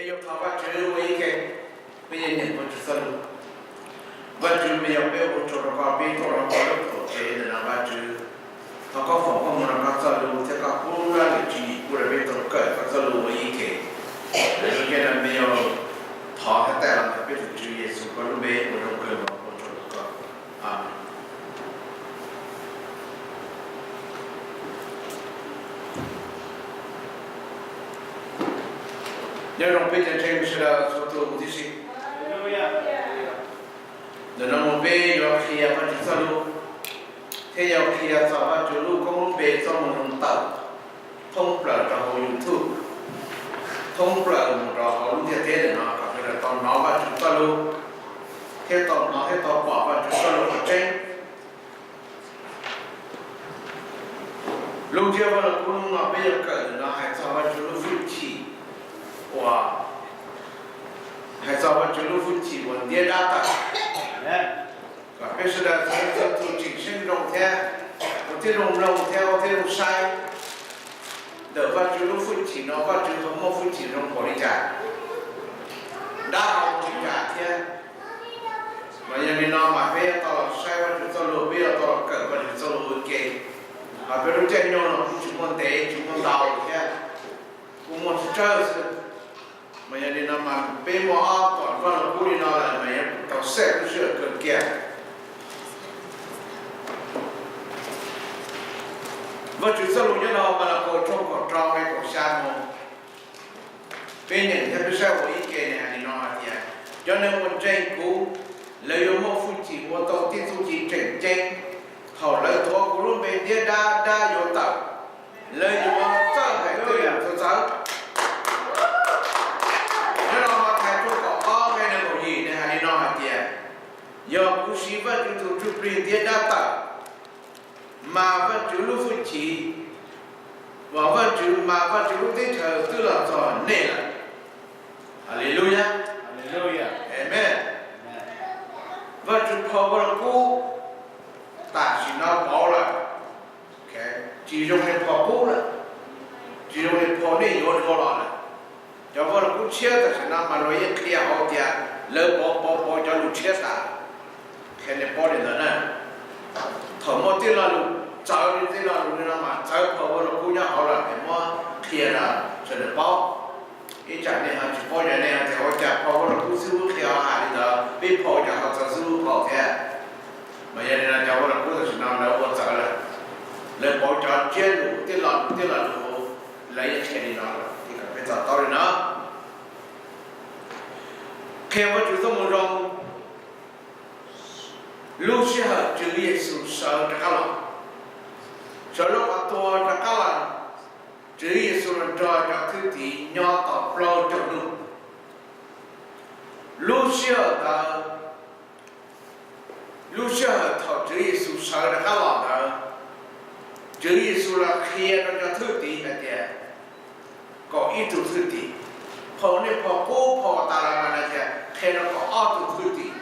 Yuav thov Vajtswv ua ib ke, peb yeej nyeem Vajtswv txoj lus. Vajtswv, peb yuav peb ua tsaug rau koj, peb tuaj rau koj lub tuam tsev ntawm no Vajtswv. Thov koj foom koob hmoov rau koj txoj lus thiab koj pub laj lim tswv yim pub rau peb tau kawm koj txoj lus ua ib ke. Lub caij no peb yuav thov thiab thaij los ntawm peb tus Tswv Yexus koj lub npe uas zoo kawg nkaus ua tsaug rau koj. Amees. Nyob zoo peb cov ntseeg sawv daws txhua tus huv tib si. Ntawm no mus peb yuav qhia Vajtswv txoj lus thiab yuav qhia txog Vajtswv lub koob lub npe txoj moo zoo tawm thoob plaws rau hauv YouTube, thoob plaws mus rau hauv lub ntiaj teb ntawm no kom sawv daws tau hnov Vajtswv txoj lus thiab tau hnov thiab tau pom Vajtswv txoj lus qhov tseeb. Lub ntsiab vaj lug kub hnub no peb yuav kawm ntawm no hais txog Vajtswv lub hwj chim uas, hais txog Vajtswv lub hwj chim uas ntiab dab tawm. Kom peb sawv daws txhua tus tseem ceeb zoo thiab ua tib zoo mloog thiab ua tib zoo saib ntawm Vajtswv lub hwj chim no, Vajtswv ho muaj hwj chim zoo npaum li cas, dab ho zoo li cas thiab. Mas yog li no mas peb yuav tau los saib Vajtswv txoj lus, peb yuav tau los kawm Vajtswv txoj lus ua ke. Hos peb lub caij nyoog no kuj tsis muaj ntev tsis muaj ntau thiab, kuj muaj tsawg xwb. Mas yog li no mas peb muaj ob tom vaj lug kub li no lawm mas yuav tau xaj lub sij hawm kawg kiag. Vajtswv txoj lus nyob rau Malakaus tshooj kaum rau nqe kaum xya mus, peb nyeem thiab peb saib ua ib ke. Nws hais li no hais tias, cov neeg uas ntseeg kuv, lawv yuav muaj hwj chim ua tau tib txuj ci tseem ceeb. Thaum lawv tuav kuv lub npe ntiab dab, dab yuav tawm. Lawv yuav txawj hais tej lus txawv txawv. Nyob rau Mathais tshooj kaum ob nqe nees nkaum yim nws hais li no hais tias, yog kuv siv Vajtswv tus Ntsuj Plig ntiab dab tawm, mas Vajtswv lub hwj chim, mas Vajtswv, mas Vajtswv lub teb chaws twb los txog nej lawm. Haleluya. Amees. Vajtswv phau vaj lug kub tam sim no pauv lawm, tsis zoo li phau qub lawm, tsis zoo li phau nej yuav dhau los lawm. Cov vaj lug kub tshiab tam sim no mas luag yeej qhia hauv tias lawv pauv pauv pauv cov lus tshiab tas. Qhia nej paub li ntawd na. Thaum muaj tej lo lus txawv li tej lo lus li no mas txawv phau vaj lug kub nyob hauv lawm es muab qhia rau sawv daws paub. Ib tsam nej ho tsis paub, yog nej hais tias ua cas phau vaj lug kub xib hwb qhia ho hais li ntawd, peb phau cas ho txawv xib hwb phau thiab. Mas yog li no cov vaj lug kub tam sim no lawv ua txawv lawm, lawv pauv cov ntsiab lus, tej lo lus, tej lo lus, lawv yeej qhia li no lawm, ces kom peb to taub li no. Qhia Vajtswv txoj moo zoo. Lub sij hawm Tswv Yexus sawv rov qab los, sawv lub qhov tuag rov qab los, Tswv Yexus los nrog cov thwj tim nyob tau plaub caug hnub. Lub sij hawm ntawd, lub sij hawm thaum Tswv Yexus sawv rov qab los ntawd, Tswv Yexus los qhia rau cov thwj tim hais tias, kaum ib tug thwj tim. Phau nej phau qub phau tas los mas nws tias qhia rau kaum ob tug thwj tim,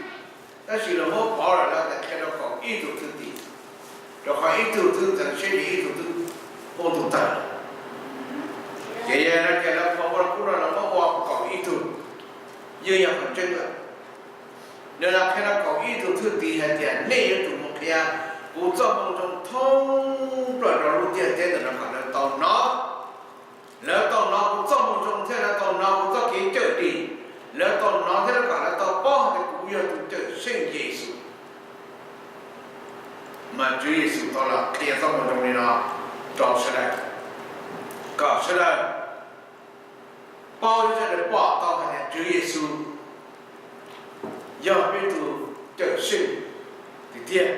tab sis los muab pauv lawm lawv tias qhia rau kaum ib tug thwj tim, rau qhov ib tug twb ntxeev siab ces ib tug twb poob ntuj tawg. Ces yog no ces lawv phau vaj lug kub no los muab ua kaum ib tug, yeej yog qhov tseeb lawm. Nws los qhia rau kaum ib tug thwj tim hais tias nej yuav tsum mus qhia kuv txoj moo zoo thoob plaws rau lub ntiaj teb ntawm no kom lawv tau hnov. Lawv tau hnov kuv txoj moo zoo thiab lawv tau hnov kuv txoj kev cawm dim, lawv tau hnov thiab lawv kom lawv tau paub hais tias kuv yog tus Cawmseej Yexus. Mas Tswv Yexus tau los qhia txoj moo zoo li no rau sawv daws, kom sawv daws paub thiab sawv daws pom tau hais tias Tswv Yexus yog peb tus Cawmseej tiag tiag.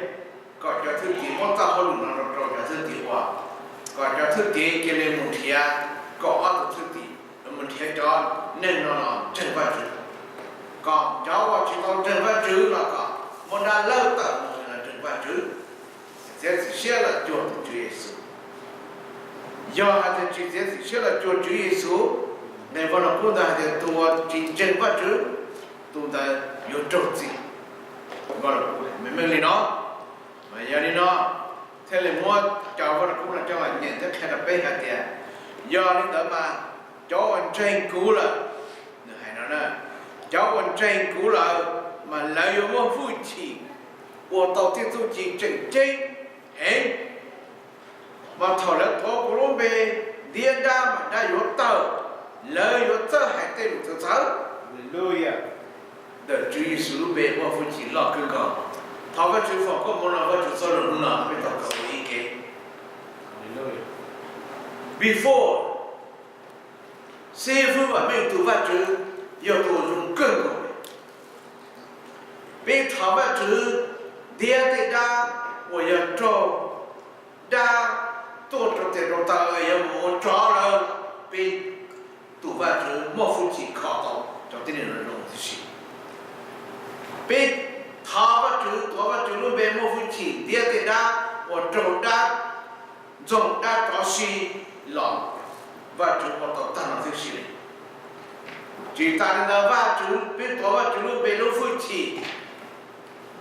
Kom cov thwj tim muab txoj hauj lwm no rau rau cov thwj tim ua, kom cov thwj tim cia li mus nrhiav kaum ob tug thwj tim, mus nrhiav cov neeg no los ntseeg Vajtswv, kom cov uas tsis tau ntseeg Vajtswv los kom muab dab laug tawm mus los ntseeg Vajtswv, txiav txim siab los cuag tus Tswv Yexus. Yog hais tias tsis txiav txim siab los cuag Tswv Yexus, nqe vaj lug kub ntawd hais tias tus uas tsis ntseeg Vajtswv, tus ntawd yuav raug txim. Vaj lug kub meej meej li no. Mas yog li no thiaj li muab cov vaj lug kub no coj los nyeem thiab qhia rau peb hais tias, yog li ntawd mas cov uas ntseeg kuv lawm, nws Cov uas ntseeg kuv lawm mas lawv yuav muaj hwj chim ua tau tej txuj ci tseem ceeb heev. Mas thaum lawv thov kuv lub npe, ntiab dab mas dab yuav tawg, lawv yuav txawj hais tej lus txawv txawv. Ntawm Tswv Yexus lub npe muaj hwj chim loj kawg nkaus. Thov Vajtswv foom koob hmoov rau Vajtswv txoj lus hnub no peb tau kawm ua ib ke. Before, xib fwb vam meej tus Vajtswv yog tus uas zoo kawg nkaus. Peb thov Vajtswv, ntiab tej dab uas yog raug dab tuaj rau tes rau taw yog mus ua tsov lawm, peb tus Vajtswv muaj hwj chim kho tau cov tib neeg no zoo tib si. Peb thov Vajtswv, tuav Vajtswv lub npe muaj hwj chim ntiab tej dab uas raug dab ntxoog dab tsov si los, Vajtswv ua tau tag nrho tib si li. Tsis tas li ntawd, Vajtswv, peb tuav Vajtswv lub npe lub hwj chim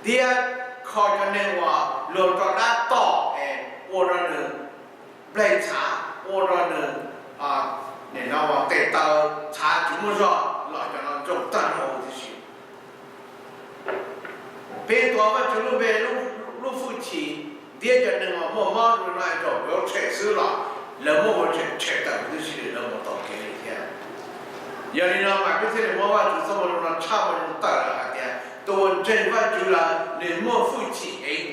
ntiab kho cov neeg uas luag rau dab tom es ua rau nws nplaig txhav, ua rau nws tes taw txhav tsis muaj zog los cov no ntsoog tag nrho huv tib si. Peb tuav Vajtswv lub npe lub hwj chim ntiab cov neeg uas muaj mob zoo no es thaum yuav tshem xwb los lawv muab ua tshem tshem tawm huv tib si li, lawv mus tau kev li thiab. Yog li no mas peb thiaj li muab Vajtswv txoj moo zoo no tshaj moo zoo tawm lawm hais tias tus uas ntseeg Vajtswv lawm nws muaj hwj chim heev.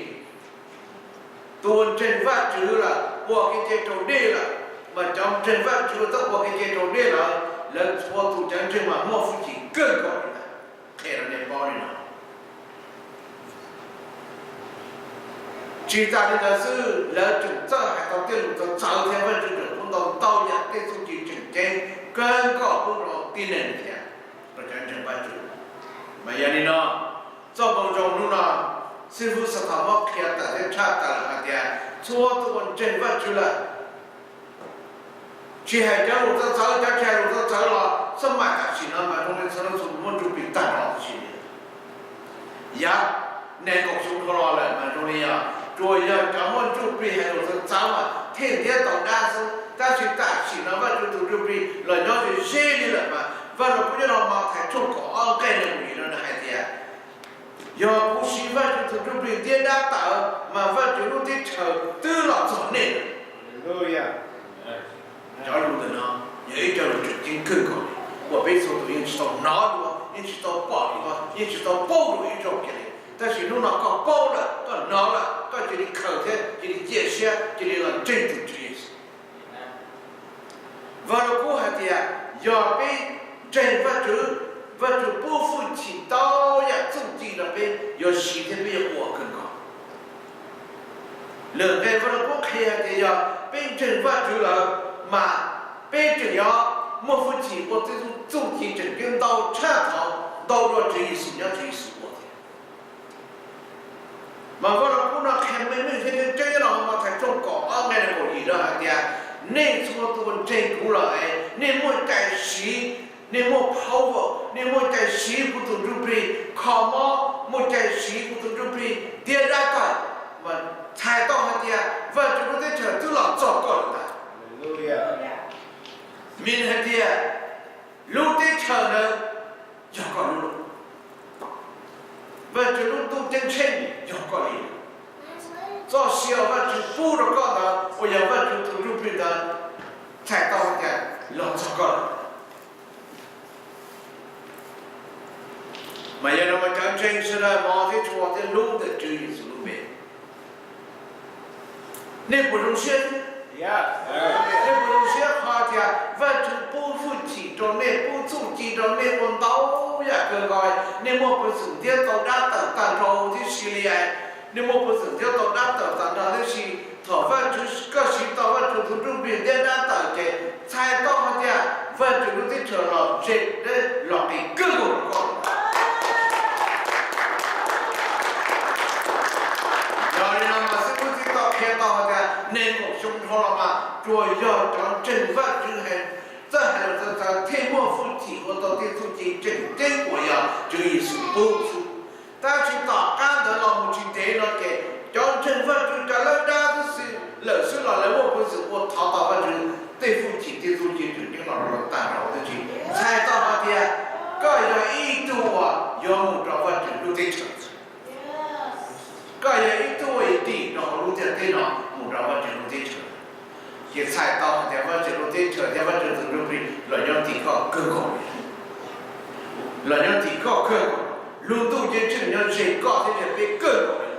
Tus uas ntseeg Vajtswv lawm ua kev cai raus dej lawm, mas cov ntseeg Vajtswv uas tau ua kev cai raus dej lawm, lawv txhua tus cov ntseeg mas muaj hwj chim kawg nkaus li ntag. Qhia rau nej paub li no. Tsis tas li ntawd xwb, lawv tseem txawj hais tau tej lus txawv txawv thiab Vajtswv tseem pub ntau ntau yam tej txuj ci tseem ceeb kawg nkaus pub rau tib neeg thiab rau cov ntseeg Vajtswv. Mas yog li no, txoj moo zoo hnub no, xib fwb Xathos muab qhia tawm thiab tshaj tawm lawm hais tias txhua tus uas ntseeg Vajtswv lawm, tsis hais cov lus txawv txawv, cov tsis hais lus txawv txawv los xab mais tam sim no mas zoo li txhua leej txhua tus muaj ntsuj plig tag nrho tib si li. Yav nees nkaum xyoo dhau los lawm mas zoo li yog tsuas yog cov muaj ntsuj plig hais lus txawv txawv mas thiaj ntiab tau dab xwb, tab sis tam sim no Vajtswv tus ntsuj plig los nyob ze ze li lawm mas Vaj Lug Kub nyob rau Mathais tshooj kaum ob nqe nees nkaum yim no nws hais tias, yog kuv siv Vajtswv tus ntsuj plig ntiab dab tawm mas Vajtswv lub teb chaws twb los txog nej lawm. Cov lus ntawm no yog ib co lus tseem ceeb kawg nkaus uas peb txhua tus yeej tsis tau hnov dua, yeej tsis tau pom dua, yeej tsis tau paub dua ib zaug kiag li. Tab sis hnub no koj paub lawm, koj hnov lawm, koj cia li khaws thiab cia li cia siab cia li los ntseeg tus Tswv Yexus. Vaj Lug Kub hais tias yog peb ntseeg Vajtswv, Vajtswv pub hwj chim tau yam txuj ci rau peb yuav siv thiab peb yuav ua kawg nkaus. Lwm nqe Vaj Lug Kub qhia hais tias yog peb ntseeg Vajtswv lawm mas peb tseem yuav muaj hwj chim ua tej txuj ci tseem ceeb ntau tshaj thaum ntau dua Tswv Yexus nyob Tswv Yexus ua thiab. Mas Vaj Lug Kub no qhia meej meej thiab tseeb tseeb nyob rau hauv Mathais tshooj kaum ob nqe nees nkaum yim no hais tias, nej txhua tus uas ntseeg kuv lawm es nej muaj cai siv, nej muaj power, nej muaj cai siv kuv tus ntsuj plig kho mob, muaj cai siv kuv tus ntsuj plig ntiab dab tawm, mas txhais tau hais tias Vajtswv lub teb chaws twb los txog koj lawm ntag. Mean hais tias lub teb chaws ntawd yog koj lub. Vajtswv lub ntuj ceeb tsheej yog koj li. Txoj sia uas Vajtswv pub rau koj ntawd uas yog Vajtswv tus ntsuj plig ntawd txhais tau hais tias los txog koj lawm. Mas yog no mas cov ntseeg sawv daws mog thiab tshua thiab hlub ntawm Tswv Yexus lub npe, nej puas zoo siab? Nej puas zoo siab qhov tias Vajtswv pub hwj chim rau nej, pub txuj ci rau nej ua ntau yam kawg nkaus, nej muaj peev xwm ntiab tau dab tawm tag nrho huv tib si li. Nej muaj peev xwm ntiab tau dab tawm tag nrho tib si. Thaum Vajtswv, koj siv tau Vajtswv tus ntsuj plig ntiab dab tawm ces txhais tau hais tias Vajtswv lub teb chaws los ze, los qis kawg nkaus rau koj. Yog li no mas xib hwb txib tau qhia tau hais tias nees nkaum xyoo dhau los mas tsuas yog cov ntseeg Vajtswv txawj hais lus txawv txawv thiaj muaj hwj chim ua tau tej txuj ci tseem ceeb uas yog Tswv Yexus pub xwb. Tab sis tom qab ntawd los mus tsis ntev no ces cov ntseeg Vajtswv cov lawb dab xwb lawm xwb los lawv muaj peev xwm ua thov tau Vajtswv tej hwj chim tej txuj ci tseem ceeb los rau lawv tag nrho huv tib si. Txhais tau hais tias Koj yog ib tug uas yuav mus rau Vajtswv lub teb chaws. Koj yog ib tug uas yuav dim rau hauv lub ntiaj teb no mus rau Vajtswv lub teb chaws. Ces txhais tau hais tias Vajtswv lub teb chaws thiab Vajtswv tus ntsuj plig los nyob tim koj kawg nkaus li. Los nyob tim koj kawg nkaus. Lub ntuj ceeb tsheej nyob ze koj thiab ze peb kawg nkaus li.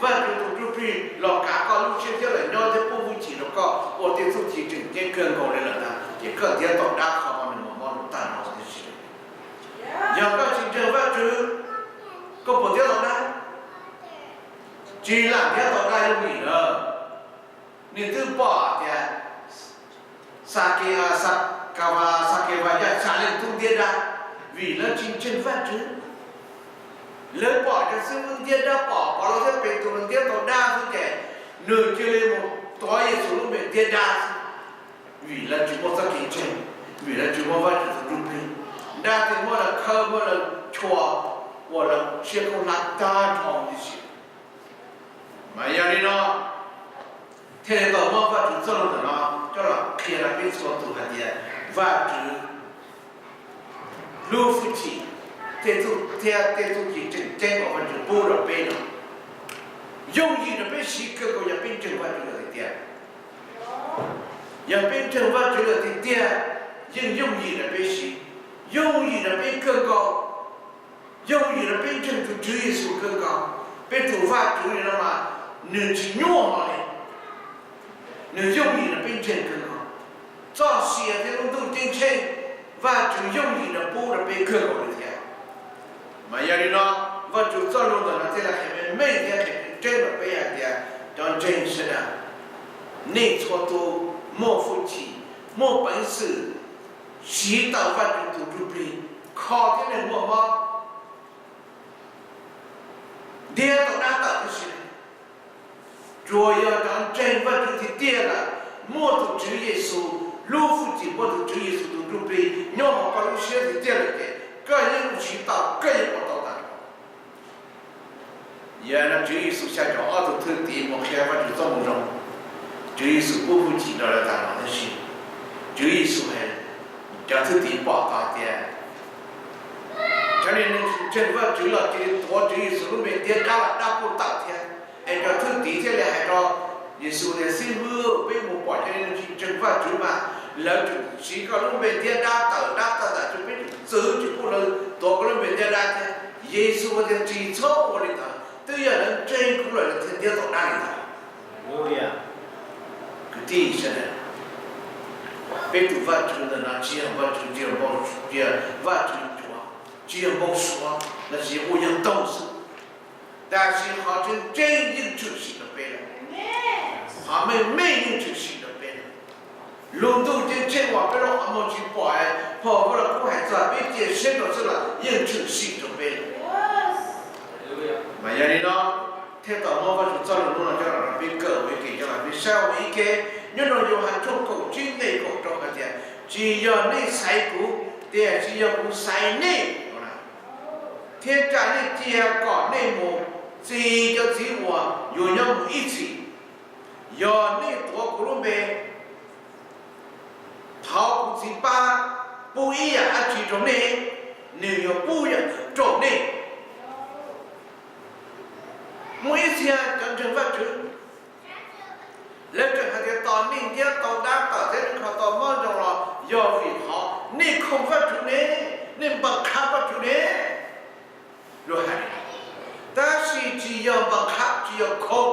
Vajtswv tus ntsuj plig los kav koj lub siab thiab los nyob thiab pub hwj chim rau koj ua tej txuj ci tseem ceeb kawg nkaus li lawm ntag, ces koj ntiav tau dab qhov no nws mus mob rau tag nrho tib si. Yog koj tsis ntseeg Vajtswv, koj puas ntiav tau dab? Tsis lam ntiav tau dab yooj yim lawm. Nws twb pom tias Xakevas, Xakevas yog xya leej tub ntiab dab, vim lawv tsis ntseeg Vajtswv. Lawv pom cov xib hwb ntiab dab, pom Pov Lauj thiab Petus ntiab tau dab xwb ces nws cia li mus tuav Yexus lub npe ntiab dab xwb. Vim lawv tsis muaj txoj kev ntseeg, vim lawv tsis muaj Vajtswv tus ntsuj plig. Dab thiaj muab lawv khawb, muab lawv chua, ua lawv siab khaub hlab tag nrho tib si. Mas yog li no, thiaj li tau muab Vajtswv txoj lus ntawm no coj los qhia rau peb txhua tus hais tias Vajtswv lub hwj chim, tej txuj, thiab tej txuj ci tseem ceeb uas Vajtswv pub rau peb no, yooj yim rau peb siv kawg nkaus yog peb ntseeg Vajtswv lawm tiag tiag. Yog peb ntseeg Vajtswv lawm tiag tiag, yeej yooj yim rau peb siv, yooj yim rau peb kawg nkaus. Yooj yim rau peb ntseeg tus Tswv Yexus kawg nkaus. Peb tus Vajtswv li no mas nws tsis nyuaj hlo li. Nws yooj yim rau peb ntseeg kawg nkaus. Txoj sia thiab lub ntuj ceeb tsheej, Vajtswv yooj yim rau pub rau peb kawg nkaus li thiab. Mas yog li no, Vajtswv txoj lus ntawm no thiaj li qhia meej meej thiab qhia tseeb rau peb hais tias cov ntseeg sawv daws, nej txhua tus muaj hwj chim, muaj peev xwm siv tau Vajtswv tus ntsuj plig, kho thiab nws muaj mob, ntiab tau dab tawm tib si. Tsuas yog cov ntseeg Vajtswv tiag tiag lawm, muaj tus Tswv Yexus lub hwj chim, muaj tus Tswv Yexus tus ntsuj plig nyob hauv koj lub siab tiag tiag lawm ces koj yeej siv tau, koj yeej ua tau tas. Yog no Tswv Yexus xa cov ob tug thwj tim mus qhia Vajtswv txoj moo zoo, Tswv Yexus pub hwj chim rau lawv tas los tib si. Tswv Yexus hais, cov thwj tim pom tau tias cov neeg tsis ntseeg Vajtswv los cia li tuav Tswv Yexus lub npe ntiab dab los dab kuj tawm thiab. Es cov thwj tim thiaj li hais rau Yexus tias, Xib hwb, peb mus pom cov neeg tsis ntseeg Vajtswv mas lawv tseem siv koj lub npe ntiab dab tawm dab tawm tas, peb tseem txwv tsis pub lawv tuav koj lub npe ntiab dab thiab. Yexus tias, Tsis txhob ua li ntawd, twb yog lawv ntseeg kuv lawm lawv thiaj ntiab tau dab li ntawd. Kwv tij sawv daws, peb tus Vajtswv ntawm no tsis yog Vajtswv, tsis yog Vajtswv, tsis yog Vajtswv cua, tsis yog npau suav, lossis yog ua yog toog xwb. Tab sis qhov tseeb tseeb yeej tshwm sim rau peb lawm. Qhov meej meej yeej tshwm sim rau peb lawm. Lub ntuj ceeb tsheej uas peb lub qhov muag tsis pom, phau Vajluskub hais txog peb cia siab rau xwb los yeej tshwm sim rau peb lawm. Mas yog li no, thiaj tau muab Vajtswv txoj lus hnub no coj los rau peb kawm ua ib ke, coj los peb saib ua ib ke. Nyob rau Yauhas tshooj kaum tsib nqe kaum rau hais tias, Tsis yog nej xaiv kuv, tiam sis yog kuv xaiv nej, thiab tsa nej cia kom nej mus txi cov txiv uas yuav nyob mus ib txhis. Yog nej tuav kuv lub npe, thov kuv Txiv pab pub ib yam dab tsi rau nej, nws yuav pub yam ntawd rau nej. Muaj ib txhia cov ntseeg Vajtswv, lawv tseem hais tias tos nej ntiab tau dab tawm thiab nej kho tau mob zoo los yog vim qhov nej khoom Vajtswv ne, nej npam qha Vajtswv ne. Luag hais, tab sis tsis yog npam qha, tsis yog khoom,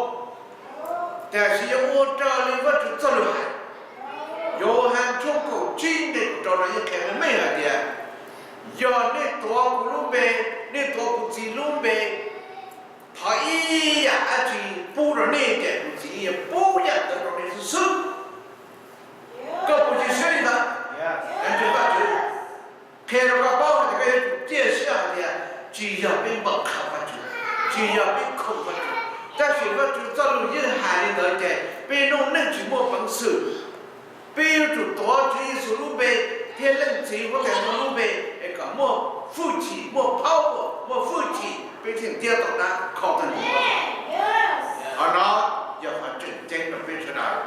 tiam sis yog ua raws li Vajtswv txoj lus hais. Yauhas tshooj kaum tsib nqe kaum rau no yeej qhia meej meej hais tias, yog nej tuav kuv lub npe, nej tuav kuv Txiv lub npe, thov ib yam dab tsi pub rau nej ces kuv Txiv yeej pub yam ntawd rau nej xwb xwb. Koj puas cia siab li ntawd? Ntseeg Vajtswv qhia rau koj paub hais tias koj yuav tsum cia siab hais tias tsis yog peb npam qha Vajtswv, tsis yog peb khoom Vajtswv, tab sis Vajtswv txoj lus yeej hais li ntawd ces peb lub neej tsis muaj peev xwm. Peb yuav tsum tuav Tswv Yexus lub npe thiab Leej Txiv Huab Tais Ntuj lub npe es kom muaj hwj chim, muaj power, muaj hwj chim peb thiaj ntiab tau dab kho tau ntawd. Qhov no yog qhov tseem ceeb rau peb sawv daws,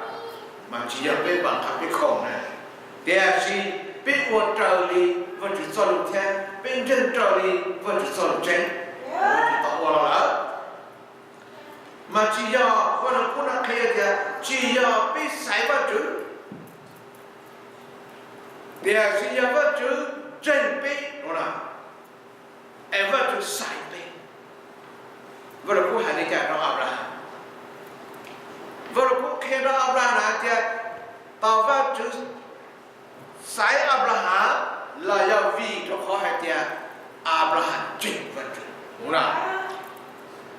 mas tsis yog peb npam qha peb khoom na, tiam sis peb ua raws li Vajtswv txoj lus thiab Peb ntseeg raws li Vajtswv txoj lus tseeb uas Vajtswv tau ua los lawm. Mas tsis yog, Vaj Lug Kub no qhia tias tsis yog peb xaiv Vajtswv, tiam sis yog Vajtswv ntseeg peb no, es Vajtswv xaiv peb. Vaj Lug Kub hais li cas rau Anplahas? Vaj Lug Kub qhia rau Anplahas hais tias tau Vajtswv xaiv Anplahas los yog vim rau qhov hais tias Anplahas ntseeg Vajtswv.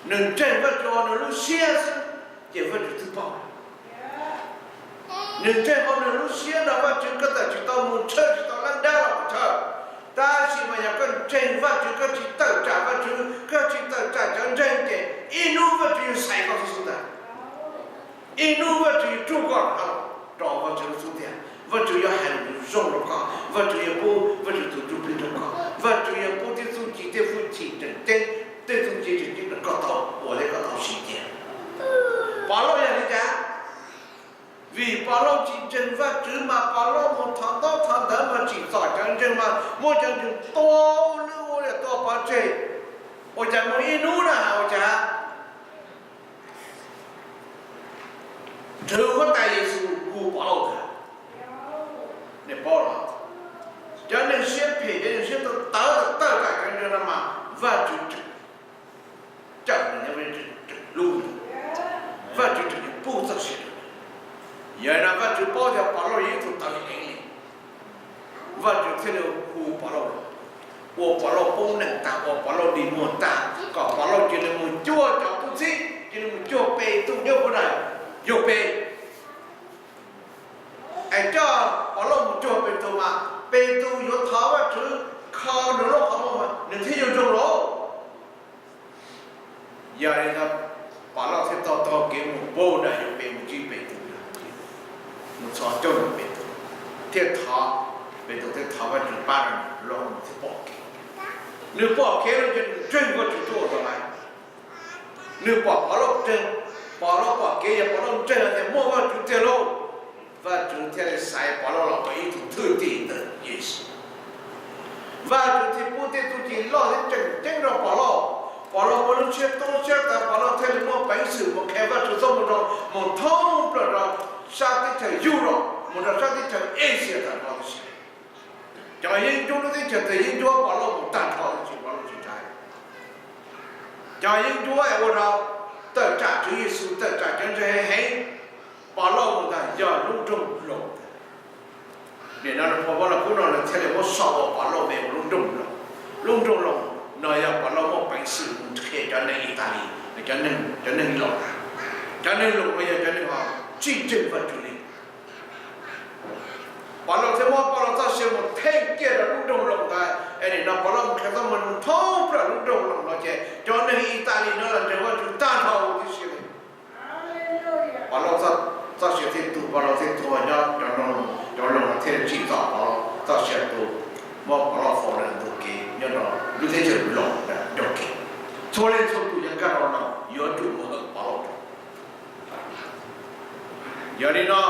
Nws ntseeg Vajtswv hauv nws lub siab xwb, ces Vajtswv twb paub. Nws ntseeg hauv nws lub siab no Vajtswv, koj txawm tsis tau mus tshawj tsis tau lab dab los mus tshawj, tab sis mas yog koj ntseeg Vajtswv, koj tsis tawm tsam Vajtswv, koj tsis tawm tsam cov ntseeg, ces ib hnub Vajtswv yuav xaiv koj xwb xwb ntag. Ib hnub Vajtswv yuav rub koj rov qab los rau Vajtswv lub xub ntiag. Vajtswv yuav hais lus zoo rau koj, Vajtswv yuav pub Vajtswv tus Ntsuj Plig rau koj, Vajtswv yuav pub tej txuj ci, tej hwj chim tseem ceeb, tej txuj ci tseem ceeb rau koj tau ua thiab koj tau siv cia. Pov Lauj yog li cas? Vim Pov Lauj tsis ntseeg Vajtswv mas Pov Lauj mus thov ntaub thov ntawv mas tsim txom cov ntseeg mas muab cov ntseeg tua lwj ua liam tua pov tseg. Ua cas muaj ib hnub na ua cas nrhw huab tais Yexus hu Pov Lauj ntag. Nej paub los, cov neeg siab phem, cov neeg siab tawv tawv tawm tsam cov ntseeg no mas Vajtswv tseem cawm nws, Vajtswv tseem hlub nws, Vajtswv tseem yuav pub txoj sia rau nws. Yog li no Vajtswv paub tias Pov Lauj yog ib tug tawv heev li, Vajtswv thiaj li hu Pov Lauj, ua Pov Lauj poob neej tag, ua Pov Lauj dig muag tag, kom Pov Lauj cia li mus cuag cov tub txib, cia li mus cuag Petus nyob puag nram Yauj Pes. Es coj Pov Lauj mus cuag Petus mas Petus yuav thov Vajtswv kho nws lub qhov muag mas nws thiaj yuav zoo lauj. Yog li ntawd Pov Lauj thiaj tau taug kev mus puag nram Yauj Pes mus ntsib Petus, mus txhos caug rau Petus, thiaj thov, Petus thiaj thov Vajtswv pab rau nws, los nws thiaj pom kev. Nws pom kev no ces nws ntseeg Vajtswv tuaj ua tau lawm. Nws pom Pov Lauj ntseeg, Pov Lauj pom kev, yog Pov Lauj ntseeg hais tias muaj Vajtswv tiag lauj, Vajtswv thiaj li xaiv Pov Lauj los ua ib tug thwj tim ntawm Yexus. Vajtswv thiaj pub tej txuj ci loj thiab tseem ceeb rau Pov Lauj. Pov Lauj muaj lub siab tub siab taw, Pov Lauj thiaj li muaj peev xwm mus qhia Vajtswv txoj moo zoo mus thoob plaws rau sab teb chaws Europe, mus rau sab teb chaws Asia tag nrho tib si. Cov yeeb ncuab lub teb chaws twg yeeb ncuab Pov Lauj mus tag nrho tib si, Pov Lauj tsis ntshai. Cov yeeb ncuab es ua rau tawm tsam Tswv Yexus, tawm tsam cov ntseeg heev, Pov Lauj mus ntag yog lub nroog Loos. Nim no Pov Lauj kub no lawv thiaj li muab sau ua Pov Lauj me ua lub nroog Loos. Lub nroog Loos no yog Pov Lauj muaj peev xwm mus qhia cov neeg Italis, cov neeg Loos. Cov neeg Loos no yog cov neeg uas tsis ntseeg Vajtswv li. Pov Lauj thiaj muab Pov Lauj txoj sia mus theej kiag rau lub nroog Loos ntawd, es nim no Pov Lauj mus qhia txoj moo zoo thoob plaws lub nroog Loos no ces cov neeg Italis no los ntseeg Vajtswv tag nrho huv tib si li. Pov Lauj txoj sia thiaj tu, Pov Lauj thiaj tuag nyob cov Loos, cov Loos thiaj tsim txom Pov Lauj txoj sia tu, muab Pov Lauj faus lawm ntug kev nyob rau lub teb chaws Loos ntug kev. Txhua leej txhua tus yuav nkag rau no yuav tsum mus hawm Pov Lauj. Yog li no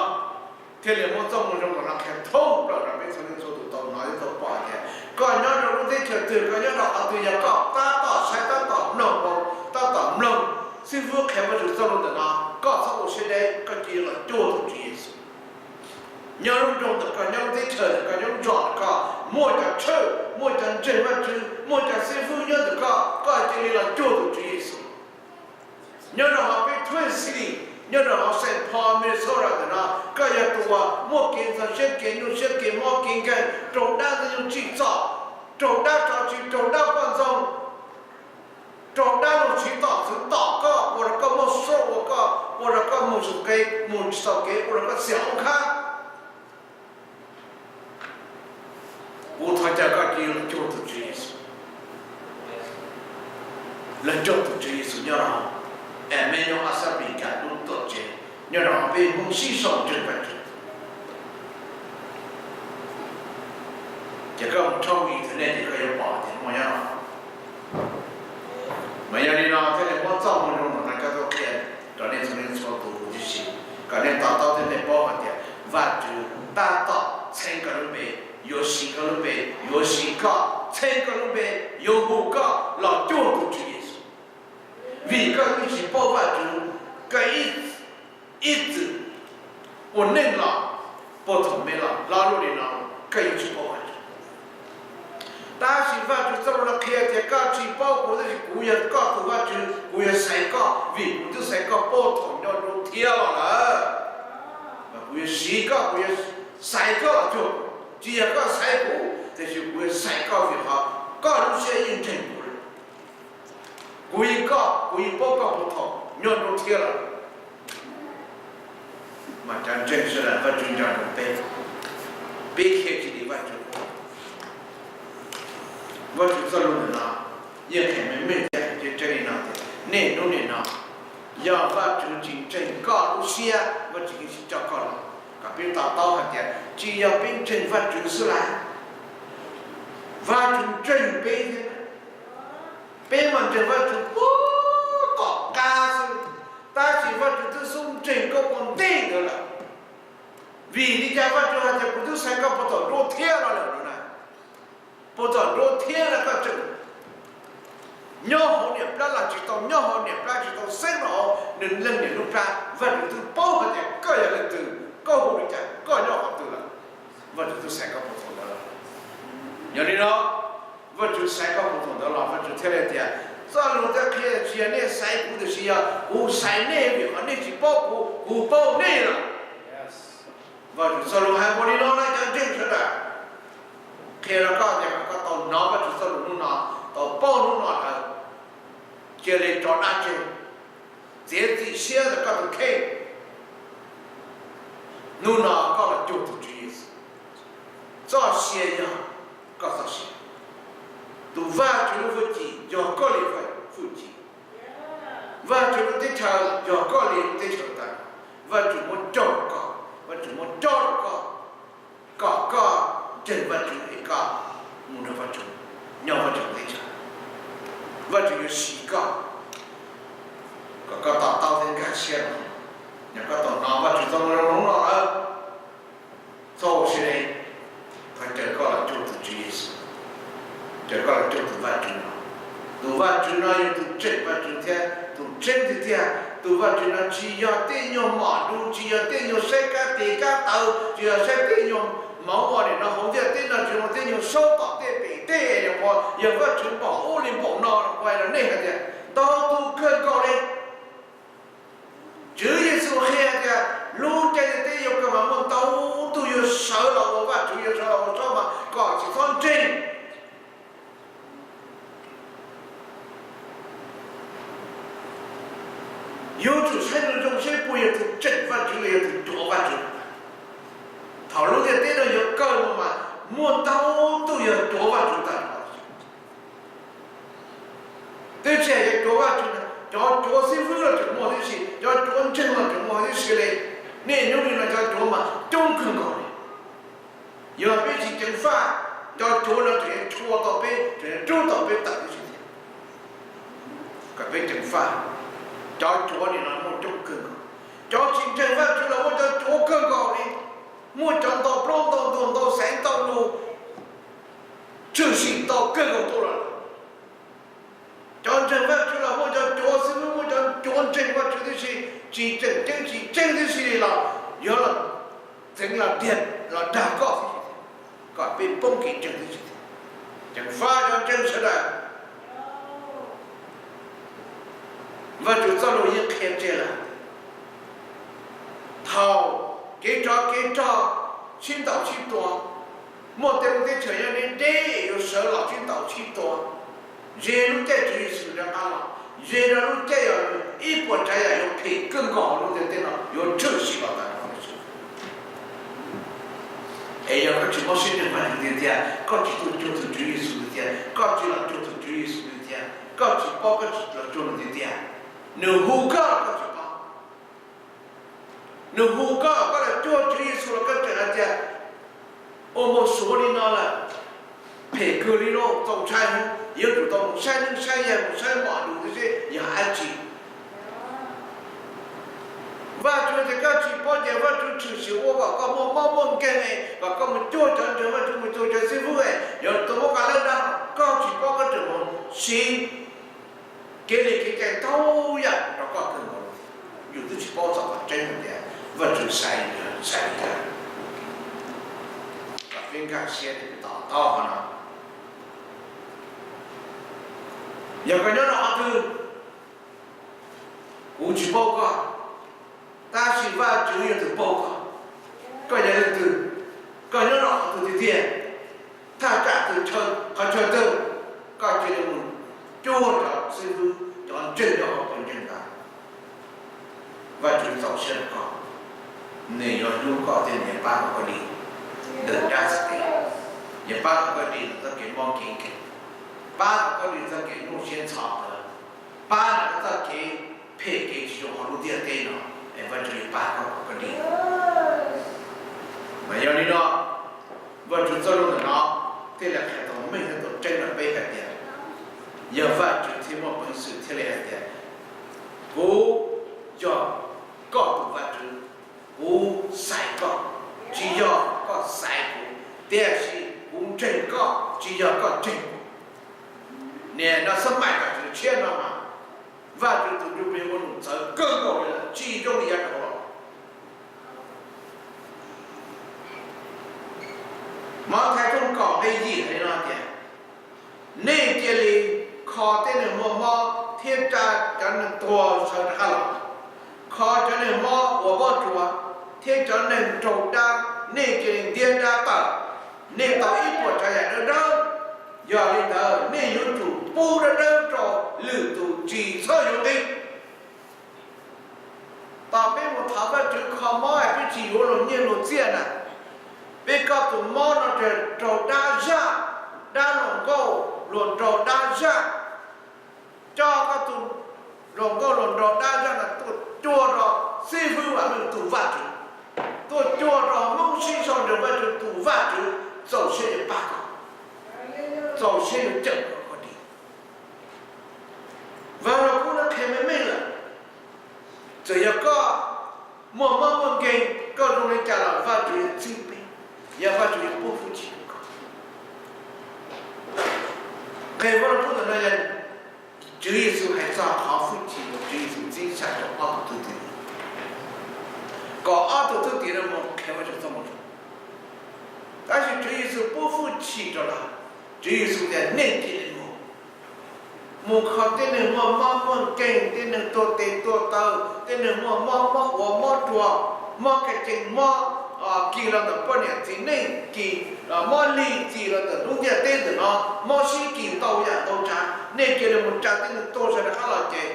thiaj li muab txoj moo zoo no qhia thoob plaws rau peb txhua leej txhua tus tau hnov thiab tau pom tias koj nyob rau lub teb chaws twg, koj nyob rau qhov twg, yog koj tab tom saib, tab tom mloog, tab tom mloog xib fwb qhia Vajtswv txoj lus ntawm no, koj txhob ua siab deb, koj cia li los cuag tus Tswv Yexus. Nyob lub nroog ntawm koj, nyob lub teb chaws ntawm koj, nyob lub zos ntawm koj, muaj cov tshawj, muaj cov ntseeg Vajtswv, muaj cov xib fwb nyob ntawm koj, koj cia li los cuag tus Tswv Yexus. Nyob rau hauv peb Twin City, nyob rau hauv Saint Paul, Minnesota ntawm no, koj yog tus uas muaj kev ntxhov siab, kev nyuaj siab, kev mob kev nkeeg, raug dab ntxwg nyoog tsim txom, raug dab tso tseg, raug dab poj ntxoog, raug dab laug siv tom txwv tom koj, ua rau koj muaj stroke, ua koj, ua rau koj mus tsis tau kev, mus tsis tau kev, ua rau koj txias oob khab. Kuv thov caw koj cia li los cuag tus Tswv Yexus. Los cuag tus Tswv Yexus nyob rau hauv Emmanuel Assembly lub tuam tsev, nyob rau hauv peb Hmoob sib sau ntseeg Vajtswv. Ces koj mus tshoob internet ces koj yuav pom tias muaj nyob no. Mas yog li no thiaj li muab txoj moo zoo no coj tuaj qhia rau nej txhua leej txhua tus huv tib si, kom nej to taub thiab nej paub hais tias Vajtswv tab tom txheeb koj lub npe, yuav siv koj lub npe, yuav siv koj txheeb koj lub npe, yuav hu koj los cuag tus Tswv Yexus. Vim koj yeej tsis paub Vajtswv, koj ib txwm ua neej los puag thaum me los hlob luaj li no, koj yeej tsis paub Vajtswv. Tab sis Vajtswv txoj lus no qhia tias koj tsis paub kuv, tab sis kuv yog koj tus Vajtswv, kuv yuav xaiv koj vim kuv twb xaiv koj puag thaum nyob nruab thiab los lawm. Mas kuv yuav siv koj, kuv yuav xaiv koj los cuag, tsis yog koj xaiv kuv, tiam sis kuv yuav xaiv koj vim qhov koj lub siab yeej ntseeg kuv lawm. Kuv yeej koj, kuv yeej paub koj puag thaum nyob nruab thiab lawm. Mas cov ntseeg sawv daws, Vajtswv nco ntsoov peb, peb qhia tsis li Vajtswv. Vajtswv txoj lus ntawm no yeej qhia meej meej thiab qhia tseeb tseeb li no tias niaj hnub nim no yog Vajtswv tsis ntseeg koj lub siab, Vajtswv yeej tsis coj koj los. Kom peb to taub hais tias tsis yog peb ntseeg Vajtswv xwb las, Vajtswv ntseeg peb thiab. Peb mas ntseeg Vajtswv puag tom qab xwb, tab sis Vajtswv twb xub ntseeg koj ua ntej ntawd lawm. Vim li cas Vajtswv hais tias kuv twb xaiv koj puag tom nruab thiab los lawm no na? Puag tom nruab thiab no koj tseem nyob hauv niam plab los tsis tau nyob hauv niam plab, tsis tau xeeb los hauv nws leej niam lub plab, Vajtswv twb paub hais tias koj yog leej twg, koj hu li cas, koj nyob qhov twg lawm. Vajtswv twb xaiv koj puag thaum ntawd lawm. Yog li no, Vajtswv xaiv koj puag thaum ntawd los Vajtswv thiaj li tias, txoj lus thiaj qhia tsis yog nej xaiv kuv, tiam sis yog kuv xaiv nej, vim qhov nej tsis paub kuv, kuv paub nej lawm. Vajtswv txoj lus hais ua li no na cov ntseeg sawv daws, qhia rau koj tias kom koj tau hnov Vajtswv txoj lus hnub no, tau paub hnub no lawm, cia li tso dab tseg, txiav txim siab ntawm koj tus kheej. Hnub no koj los cuag tus Tswv Yexus, txoj sia yog koj txoj sia. Tus Vajtswv lub hwj chim yog koj li hwj chim. Vajtswv lub teb chaws yog koj li lub teb chaws tag. Vajtswv muab coj koj, Vajtswv muab coj koj, kom koj ntseeg Vajtswv es koj mus nrog Vajtswv nyob Vajtswv teb chaws. Vajtswv yuav siv koj, kom koj to taub thiab nkag siab no, yog koj tau hnov Vajtswv txoj lus no lawm, txhob ua siab deb, thov caw koj los cuag tus Tswv Yexus, caw koj los cuag tus Vajtswv no. Tus Vajtswv no yog tus tseem Vajtswv thiab tus tseeb tiag tiag. Tus Vajtswv no tsis yog tej nyuag mom dub, tsis yog tej nyuag saib kab tes kab taw, tsis yog saib tej nyuag mov ua nim no hauv ntiaj teb no, tsis yog tej nyuag saub tom tej pem tej, yog Vajtswv npaum ub li npaum no los nej hais tias ntau tus kawg nkaus li. Tswv Yexus qhia tias lub caij ntiaj teb yuav kawg mas muaj ntau tus yuav sawv los ua Vajtswv, yuav sawv los ua saub mas kom tsis txhob ntseeg. Yuav tsum saib zoo zoo seb puas yog tus tseem Vajtswv los yog tus cuav Vajtswv. Thaum lub ntiaj teb no yuav kawg no mas muaj ntau tus yog cuav Vajtswv tag nrho. Twb tsis hais cov cuav Vajtswv, cov cuav xib fwb los tseem muaj tib si, cov cuav ntseeg los tseem muaj tib si li. Niaj hnub nim no cov cuav mas coob kawg nkaus li. Yog peb tsis ceev faj, cov cuav no tseem yuav tshua tau peb, tseem yuav rub tau peb tawm tib si thiab. Kom peb ceev faj, cov cuav nim no muaj coob kawg nkaus. Cov tsis ntseeg Vajtswv los muaj cov cuav kawg nkaus li, muaj cov ntau plaub ntau ntug ntau xaiv ntau lus, tshwm sim ntau kawg nkaus tuaj los lawm. Cov ntseeg Vajtswv los muaj cov cuav xwb, muaj cov cuav ntseeg Vajtswv tib si, tsis tseem ceeb tsis tseeb tib si li los yuav los txeev los tiag los dag koj tib si, kom peb poob kev ntseeg tib si. Ceev faj cov ntseeg sawv daws. Vajtswv txoj lus yeej qhia tseg lawm, thaum kev tsov kev rog sib ntaus sib tua, muaj tej lub teb chaws nyob deb deb yuav sawv los sib ntaus sib tua, ze lub caij Tswv Yexus rov qab los, ze rau lub caij uas ib puas tsav yam yuav phem kawg nkaus hauv lub ntiaj teb no yuav tshwm sim los tag nrho. Es yog koj tsis muaj siab ntseeg Vajtswv tiag tiag, koj tsis tuaj cuag tus Tswv Yexus tiag tiag, koj tsis los cuag tus Tswv Yexus tiag tiag, koj tsis paub koj tsis los cuag nws tiag tiag, nws hu koj los koj tsis paub. Nws hu koj, koj los cuag Tswv Yexus los koj tseem hais tias, ua mus suav li no lawm, phem kawg li lauj, txaus ntshai heev, yuav tsum tau mus saib neeb saib yaig, mus saib mom lus tib si, yog dab tsi? Vajtswv tias koj tsis paub ces Vajtswv tshwm sim ua kom koj muaj mob muaj nkeeg, kom koj mus cuag cov ntseeg Vajtswv, mus cuag cov xib fwb, yuav tau muab koj lawb dag. Koj tsis paub koj tseem mus siv kev li kev cai ntau yam rau koj kawg nkaus, yus twb tsis paub txog qhov tseeb hais tias Vajtswv xaiv yus xaiv li cas. Kom peb nkag siab to taub qhov no. Yog koj nyob rau qhov twg, kuv tsis paub koj, tab sis Vajtswv yog tus paub koj. Koj yog leej twg, koj nyob rau qhov twg tiag tiag, thaj tsam twg, qhov chaw twg, koj cia li mus cuag cov xib hwb, cov ntseeg nyob hauv pawg ntseeg ntawd. Vajtswv txaus siab rau koj, nws yuav hlub koj thiab nws yuav pab kom koj dim ntawm dab txim tes, yuav pab kom koj dim ntawm txoj kev mob kev nkeeg, pab kom koj dim txoj kev nyuaj siab ntxhov plawv, pab kom koj txoj kev phem kev tsis zoo hauv lub ntiaj teb no, es Vajtswv yuav pab koj kom koj dim. Mas yog li no, Vajtswv txoj lus ntawm no thiaj li qhia tau meej thiab tau tseeb rau peb hais tias, yog Vajtswv thiaj muaj peev xwm thiaj li hais tias, kuv yog koj tus Vajtswv, kuv xaiv koj, tsis yog koj xaiv kuv, tiam sis kuv ntseeg koj, tsis yog koj ntseeg kuv. Niam no xab maim cov tswv tshiab no mas, Vajtswv tus ntsuj plig ua num txawv kawg nkaus li lawm, tsis zoo li yav dhau los. Mathais tshooj kaum nqe yim hais li no tias, nej cia li kho tej neeg muaj mob thiab tsa cov neeg tuag sawv rov qab los, kho cov neeg mob uas mob ruas thiab cov neeg raug dab, nej cia li ntiab dab tawm. Nej tau ib puas tsav yam dawb dawb, yog li ntawd nej yuav tsum pub dawb dawb rau lwm tus tsis txhob yuav nqi. Tos peb mus thov Vajtswv kho mob es peb tsis yuav luag nyiaj luag txiaj na. Peb koj tus mob no raug dab zaj, dab hluas nkauj hluas nraug dab zaj, coj koj tus hluas nkauj hluas nraug dab zaj no tuaj cuag rau xib hwb Vam Meej tus Vajtswv, tuaj cuag rau Hmoob sib sau nrog Vajtswv tus Vajtswv, txaus siab yuav pab koj, txaus siab yuav cawm koj dim. Vam Lug Kub no qhia meej meej lawm, txawm yog koj muaj mob muaj nkeeg, koj zoo li cas los Vajtswv yuav txib peb, yog Vajtswv yuav pub hwj chim rau koj. Nqe Vam Lug Kub ntawm no yog Tswv Yexus hais txog qhov hwj chim uas Tswv Yexus txib tshaj rau ob tug thwj tim, kom ob tug thwj tim no mus qhia Vajtswv txoj moo zoo. Tab sis Tswv Yexus pub hwj chim rau lawv, Tswv Yexus tias nej cia li mus, mus kho tej neeg muaj mob muaj nkeeg, tej neeg tuag tes tuag taw, tej neeg muaj mob, mob ua mob ruas, mob kev cai, mob kis los ntawm poj niam txiv neej, kis mob lig txi los ntawm lub ntiaj teb ntawm no, mob sib kis ntau yam ntau tsav, nej cia li mus tsa tej neeg tuag sawv rov qab los ces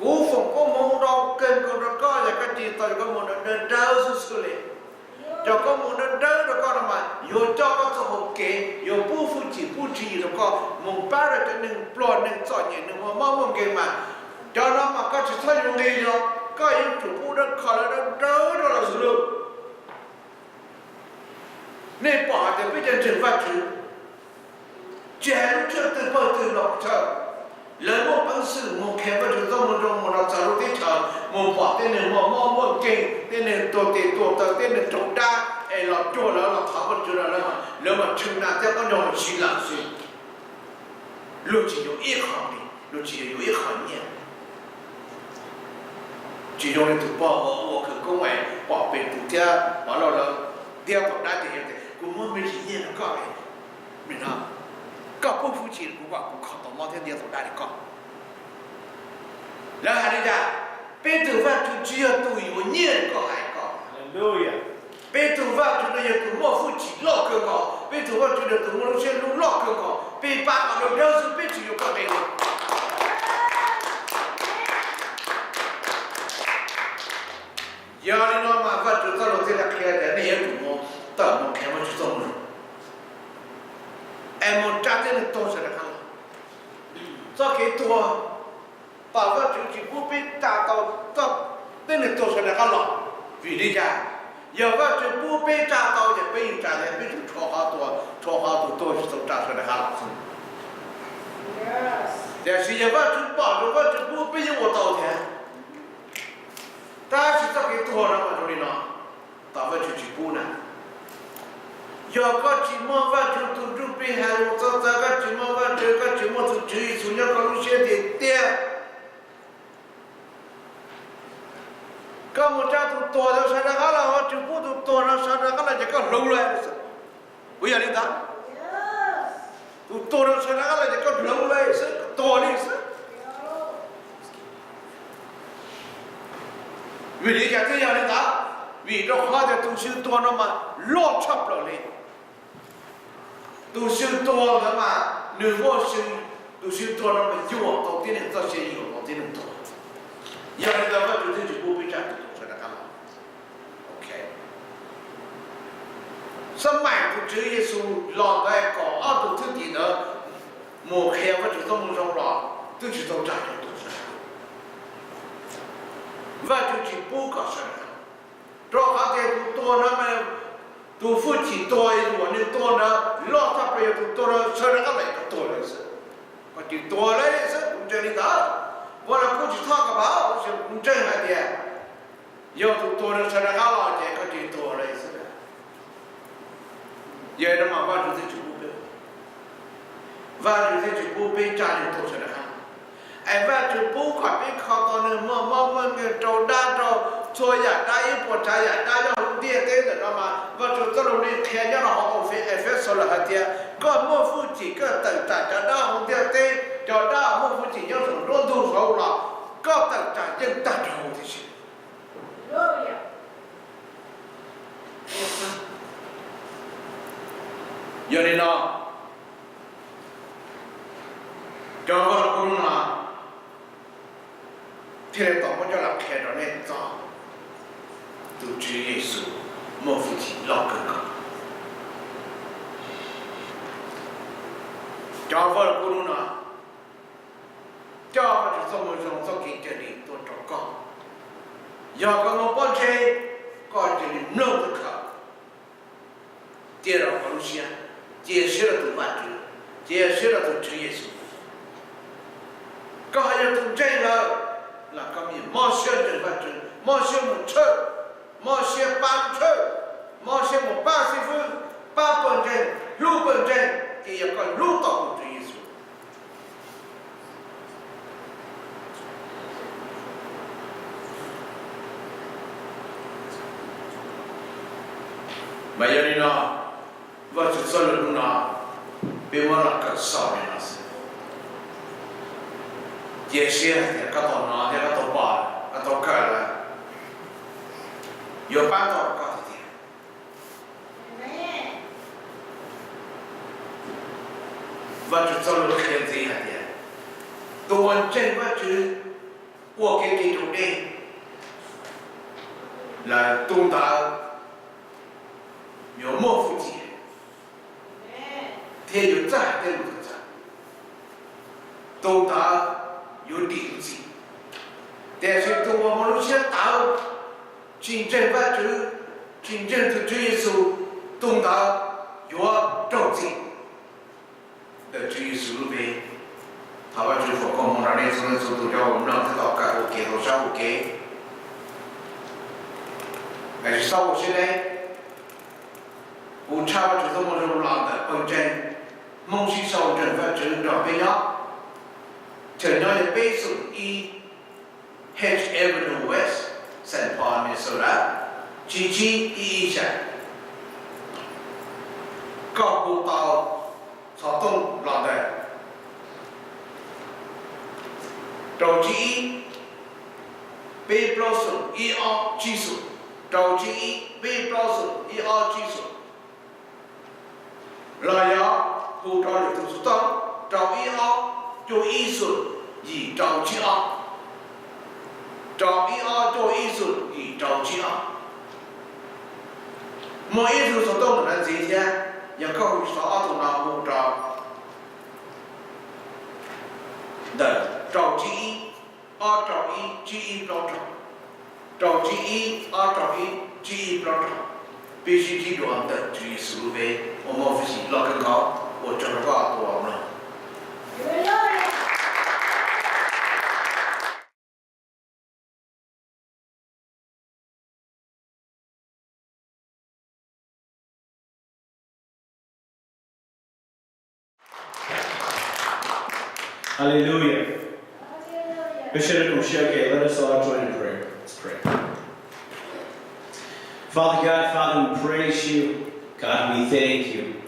kuv foom koob hmoov ntau kawg nkaus rau koj, yog koj cia li tau, yog koj mus dawb dawb xwb xwb li, cov koob hmoov dawb dawb rau koj no mas yuav coj koj txoj hau kev, yuav pub hwj chim pub tswv yim rau koj mus pab rau cov neeg pluag neeg txom nyem neeg muaj mob muaj nkeeg mas, cov no mas koj tsis txhob yuav nqi li, koj yuav tsum pub dawb, kho lawv dawb dawb rau lawv xwb lauj. Nej pom hais tias peb cov ntseeg Vajtswv, tsis hais lub tshawj twg pawg twg los pes tsawg, lawv muaj peev xwm mus qhia Vajtswv txoj moo zoo mus rau txawv lub teb chaws, mus pom tej neeg muaj mob muaj nkeeg, tej neeg tuag tes tuag taw, tej neeg raug dab, es los cuag lawv, los thov Vajtswv rau lawv, lawv mas tshwm nas thiab qab nyoog los siv lawm xwb. Luag tsis yuav ib qho nqi, luag tsis yuav ib qho nyiaj. Tsis zoo li tus pog uas ua khawv koob es pom pem tus thiab pom lawv ntiab tau dab ces tias, kuv muab me ntsis nyiaj rau koj, koj pub hwj chim kuv kom kuv kho tau mob thiab ntiab tau dab li koj. Lawv hais li cas? Peb tus Vajtswv tsis yog tus yuav nyiaj li koj hais ko. Peb tus Vajtswv no yog tus muaj hwj chim loj kawg nkaus, peb tus Vajtswv no yog tus muaj lub siab hlub loj kawg nkaus, peb pab kom dawb dawb xwb, peb tsis yuav koj nqi li. Yog li no mas Vajtswv txoj lus thiaj li qhia tias nej yuav tsum mus tawm mus qhia Vajtswv txoj moo zoo, es mus tsa tej neeg tuag sawv daws qab los. Txoj kev tuag, tom Vajtswv tsis pub peb tsa tau tej neeg tuag sawv daws qab los. Vim li cas? Yog Vajtswv pub peb tsa tau ces peb yeej tsa thiab, peb tsuas tshuav qhov tuag, tshuav qhov tus tuag tsis tau tsa sawv daws qab los xwb. Tiam sis yog Vajtswv pom, Vajtswv pub, peb yeej ua tau thiab. Tab sis txoj kev tuag no mas zoo li no, tom Vajtswv tsis pub na. Yog koj tsis muaj Vajtswv tus Ntsujplig hais lus txog txawv, koj tsis muaj Vajtswv, koj tsis muaj tus Tswv Yexus nyob koj lub siab tiag tiag, koj mus tsa tus tuag no sawv rov qab los, Vajtswv pub tus tuag no sawv rov qab los ces koj hloov lawm xwb. Puas yog li ntawd? Tus tuag no sawv rov qab los ces koj hloov lawm xwb, koj tuag li xwb. Vim li cas thiaj yog li ntawd? Vim rau qhov tias tus xyw tuag no mas loj tshaj plaws li. Tus xyw tuag ntawd mas nws muaj xyw, tus xyw tuag no mas yuam tau tib neeg txoj sia, yuam tau tib neeg tuag. Yog li ntawd Vajtswv thiaj tsis pub peb tsa tus tuag sawv rov qab los. Ok. Xab maim tus Tswv Yexus los ntawd kaum ob tug thwj tim ntawd mus qhia Vajtswv txoj moo zoo los twb tsis tau tsa cov tuag sawv daws. Vajtswv tsis pub kom sawv daws, rau qhov tias tus tuag no, tus hwj chim tuag yuam nws tuag ntawd loj tshaj plaws, yog tus tuag no sawv rov qab los koj tuag lawm xwb, koj tsis tuag lawm xwb, kuv ntseeg li ntawd. Ua los kuv tsis txhob koj paub, kuv ntseeg hais tias yog tus tuag no sawv rov qab los ces koj tsis tuag lawm xwb. Yog no mas Vajtswv thiaj tsis pub peb, Vajtswv thiaj tsis pub peb tsa nws tuag sawv rov qab. Es Vajtswv pub kom peb kho tau nws muaj mob muaj nkeeg rau dab rau txhua yam dab, ib puas tsav yam dab nyob hauv ntiaj teb ntawm no mas Vajtswv txoj lus li qhia nyob rau hauv Efexus lawm hais tias koj muaj hwj chim koj tawm tsam cov dab hauv ntiaj teb, cov dab muaj hwj chim nyob saum nruab ntug hauv los koj tawm tsam yeej tag nrho huv tib si. Yog li no, cov vaj lug kub hnub no thiaj li tau muab coj los qhia rau nej txog tus Tswv Yexus muaj hwj chim loj kawg nkaus. Cov vaj lug kub hnub no coj Vajtswv txoj moo zoo txoj kev cawm dim tuaj rau koj. Yog koj muaj pob ntseg, koj cia li mloog tus khaws, cia rau koj lub siab, cia siab rau tus Vajtswv, cia siab rau tus Tswv Yexus. Koj hais yog tus ntseeg lawm los koj yeej mob siab ntseeg Vajtswv, mob siab mus tshawj, mob siab pab tshawj, mob siab mus pab xib fwb, pab pawg ntseeg, hlub pawg ntseeg, ces yog koj hlub tau tus Tswv Yexus. Mas yog li no, Vajtswv txoj lus hnub no peb muab los kawm xaus li no xwb. Cia siab tias koj tau hnov thiab koj tau pom, koj tau kawm lawm, yuav pab tau koj tiag tiag. Vajtswv txoj lus qhia ntxiv hais tias tus uas ntseeg Vajtswv ua kev ris rau dej lawm, tus ntawd yuav muaj hwj chim thiab yuav txawj hais tej lus txawv, tus ntawd yuav dim lub txim. Tiam sis tus uas muaj lub siab tawv, tsis ntseeg Vajtswv, tsis ntseeg tus Tswv Yexus, tus ntawd yuav raug txim ntawm Tswv Yexus lub npe. Thov Vajtswv foom koob hmoov rau nej txhua leej txhua tus cov uas mloog thiab tau kawm ua kev tau saib ua kev. Tsis txhob ua siab deb. Kuv tshaj Vajtswv txoj moo zoo los ntawm pawg ntseeg Hmoob sib sau ntseeg Vajtswv nrog peb nyob. Chaw nyob yog peb xoom ib H Avenue West, Saint Paul, Minnesota, tsib tsib ib ib xya. Koj hu tau xov tooj los ntawm rau tsib ib peb plaub xoom ib ob tsib xoom, rau tsib ib peb plaub xoom ib ob tsib xoom. Los yog hu rau lwm tus xov tooj rau ib ob cuaj ib xoom yim rau tsib ob, rau ib ob cuaj ib xoom yim rau tsib ob. Muaj ib tug xov tooj ntawm no ntxiv thiab, yog koj hu tsis tau ob tug no hu rau ntawm rau tsib ib ob rau ib tsib ib plaub rau, rau tsib ib ob rau ib tsib ib plaub rau. Peb sib ntsib dua ntawm Tswv Yexus lub npe uas muaj hwj chim loj kawg nkaus, ua tsaug rau koj tus uas mloog. Hallelujah. Peb sawv daws koom siab, okay, let us all join in prayer. Let's pray. Father God, Father, we praise you. God, we thank you.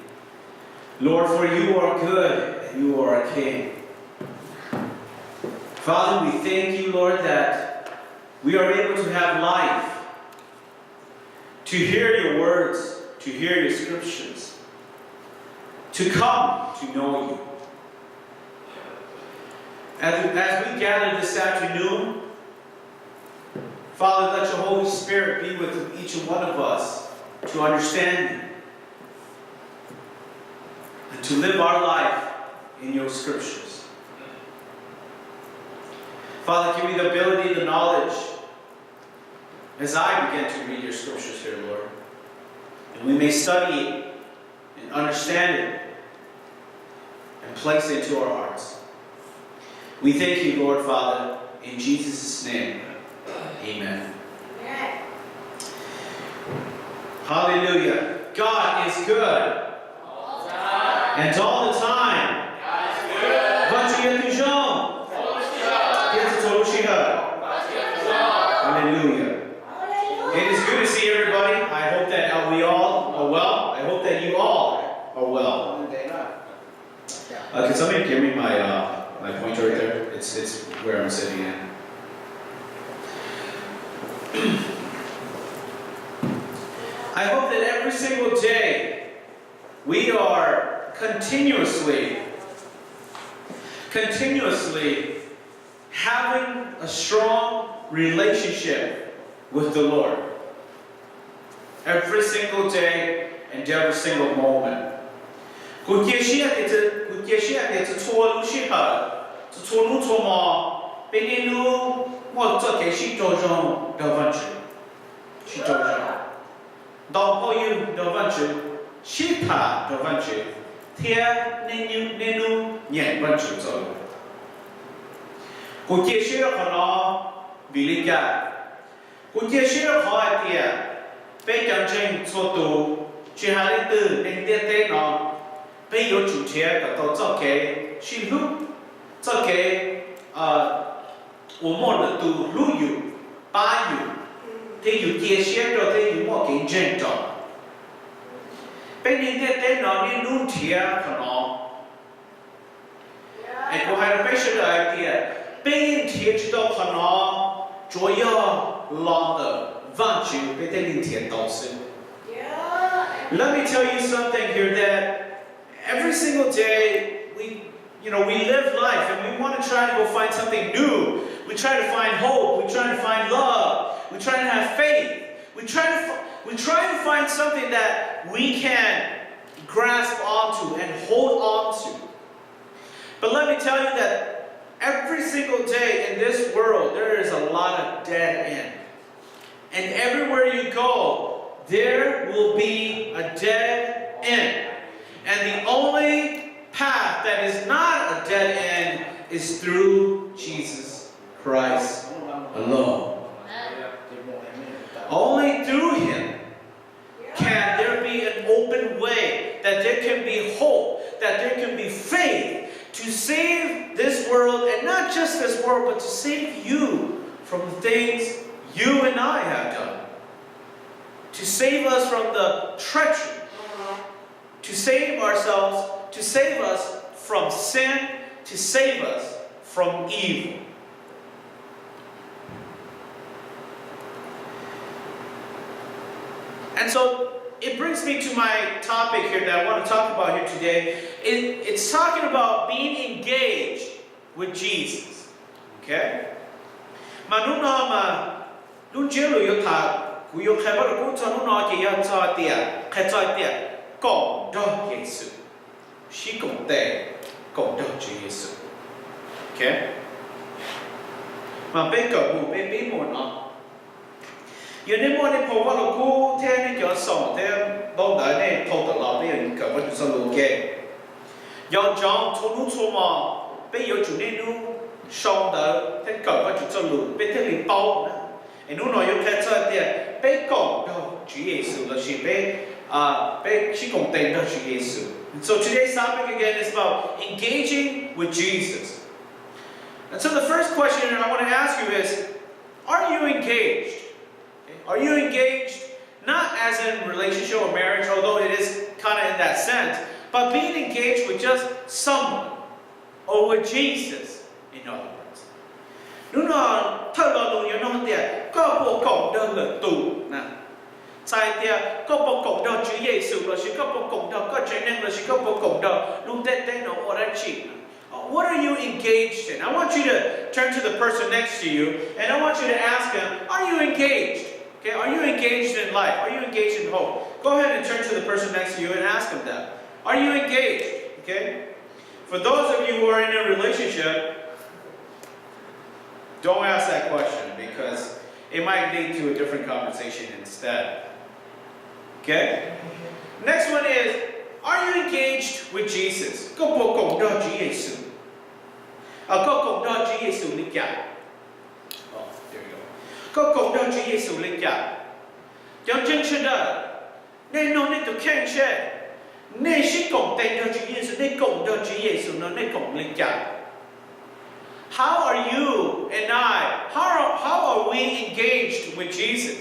Lord, for you are good and you are a king. Father, we thank you, Lord, that we are able to have life, to hear your words, to hear your scriptures, to come to know you. As, as we gather this afternoon, Father, let your Holy Spirit be with each one of us to understand you and to live our life in your scriptures. Father, give me the ability, the knowledge, as I begin to read your scriptures here, Lord, and we may study it and understand it and place it into our hearts. We thank you, Lord Father, in Jesus' name. Amen. Hallelujah. God is good. And all the time. Vaajtswv yog tug zoo. Thiab txhua txhua lub sij hawm. Hallelujah. It is good to see everybody. I hope that uh, we all are well. I hope that you all are well. Uh, can somebody give me my uh, my pointer right there? It's it's where I'm sitting at. I hope that every single day we are continuously, continuously having a strong relationship with the Lord. Every single day and every single moment. Kuv cia siab tias, kuv cia siab tias txhua txhua lub sij hawm, txhua txhua hnub txhua hmo, peb niaj hnub muaj txoj kev sib raug zoo nrog Vajtswv. Sib raug zoo. Ntau phooj ywg nrog Vajtswv, sib tham nrog Vajtswv, thiab niaj hnub nyeem Vajtswv txoj lus. Kuv cia siab rau qhov no vim li cas? Kuv cia siab rau qhov hais tias peb cov ntseeg txhua tus, tsis hais leej twg neeg ntiaj teb no, peb yuav tsum nrhiav kom tau txoj kev sib hlub, txoj kev uas muaj lwm tus hlub yus, pab yus, thiab yus cia siab rau thiab yus muaj kev ntseeg rau. Peb neeg ntiaj teb no niaj hnub nrhiav qhov no. Es kuv hais rau peb sawv daws hais tias peb yeej nrhiav tsis tau qhov no, tsuav yog los ntawm Vajtswv peb thiaj li nrhiav tau xwb. Let me tell you something here that every single day we, you know, we live life and we want to try to go find something new. We try to find hope. We try to find love. We try to have faith. We try to, we try to find something that we can grasp onto and hold on to. But let me tell you that every single day in this world, there is a lot of dead end. And everywhere you go, there will be a dead end. And the only path that is not a dead end is through Jesus Christ alone. Only through him can there be an open way, that there can be hope, that there can be faith to save this world, and not just this world, but to save you from the things you and I have done, to save us from the treachery, to save ourselves, to save us from sin, to save us from evil. And so it brings me to my topic here that I want to talk about here today. It, it's talking about being engaged with Jesus. Okay? Mas hnub no mas lub ntsiab lus yuav tham, kuv yuav qhia Vajluskub txog hnub no ces yog txog tias, qhia txog tias koom nrog Yexus, sib koom tes koom nrog Tswv Yexus. Mas peb kawm mus peb pib mus no. Yog nej muaj nej phau Vajluskub thiab nej cov xoo thiab ntaub ntawv nej phau tawm los peb yuav kawm Vajtswv txoj lus ua ke. Nco ntsoov txhua hnub txhua hmo peb yuav tsum niaj hnub sau ntawv thiab kawm Vajtswv txoj lus peb thiaj li paub na. Es hnub no yuav qhia txog tias peb koom nrog Tswv Yexus lossis peb, peb sib koom tes nrog Tswv Yexus. So today's topic again is about engaging with Jesus. And so the first question I want to ask you is, are you engaged? Okay? Are you engaged? Not as in relationship or marriage, although it is kind of in that sense, but being engaged with just someone or with Jesus, in other words. Hnub no thawj lo lus yuav nug tias koj puas koom nrog lwm tus na? Txhais tias koj puas koom nrog Tswv Yexus lossis koj puas koom nrog koj tsev neeg lossis koj puas koom nrog lub ntiaj teb no ua dab tsi? What are you engaged in? I want you to turn to the person next to you and I want you to ask them, are you engaged? Okay, are you engaged in life? Are you engaged in hope? Go ahead and turn to the person next to you and ask them that. Are you engaged? Okay? For those of you who are in a relationship, don't ask that question because it might lead to a different conversation instead. Okay? Next one is, are you engaged with Jesus? Koj puas koom nrog Tswv Yexus? Koj koom nrog Tswv Yexus li cas? Koj koom nrog Tswv Yexus li cas? Cov ntseeg sawv daws, nej nug nej tus kheej seb, nej sib koom tes nrog Tswv Yexus, nej koom nrog Tswv Yexus no nej koom li cas? How are you and I, how are, how are we engaged with Jesus?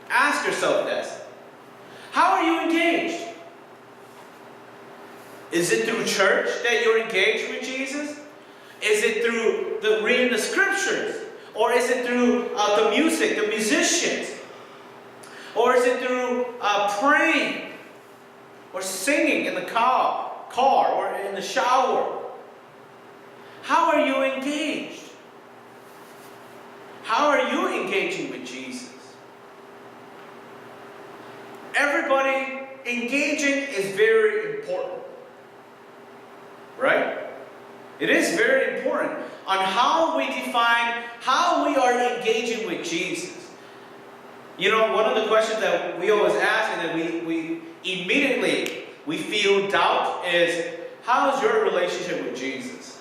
Ask yourself this. How are you engaged? Is it through church that you're engaged with Jesus? Is it through the reading the scriptures? Or is it through uh, the music, the musicians? Or is it through uh, praying or singing in the car, car or in the shower? How are you engaged? How are you engaging with Jesus? Everybody, engaging is very important, right? It is very important on how we define how we are engaging with Jesus. You know, one of the questions that we always ask and that we, we immediately we feel doubt is, how is your relationship with Jesus?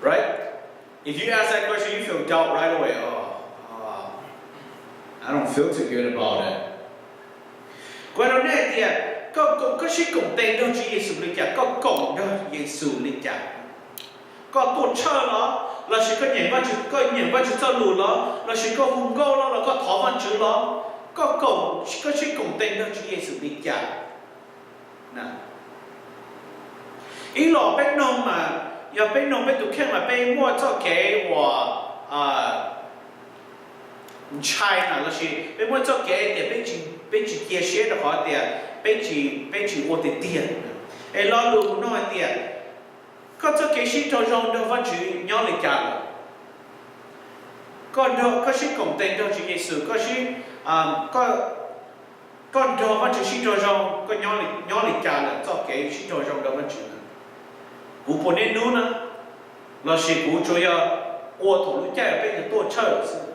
Right? If you ask that question, you feel doubt right away. Oh, oh, I don't feel too good about it. Kuv hais rau nej hais tias, koj, koj, koj sib koom tes nrog Tswv Yexus li cas, koj koom nrog Yexus li cas? Koj tuaj tshawj los, lossis koj nyeem Vajtswv, koj nyeem Vajtswv txoj lus los, lossis koj hu nkauj los, los koj thov Vajtswv los, koj koom, koj sib koom tes nrog Tswv Yexus li cas? Ib los peb noog mas, yog peb noog peb tus kheej mas peb muaj txoj kev uas ntshai na, lossis peb muaj txoj kev tias peb tsis cia siab rau qhov tias peb tsis, peb tsis ua tiag tiag. Es lo lus kuv nug hais tias, koj txoj kev sib raug zoo nrog Vajtswv nyob li cas lawm? Koj nrog, koj sib koom tes nrog Tswv Yexus, koj sib, koj nrog Vajtswv sib raug zoo, koj nyob, nyob li cas lawm txoj kev sib raug zoo nrog Vajtswv na? Kuv puas niaj hnub na? Lossis kuv tsuas yog ua thaum lub caij peb yuav tuaj tshawj xwb?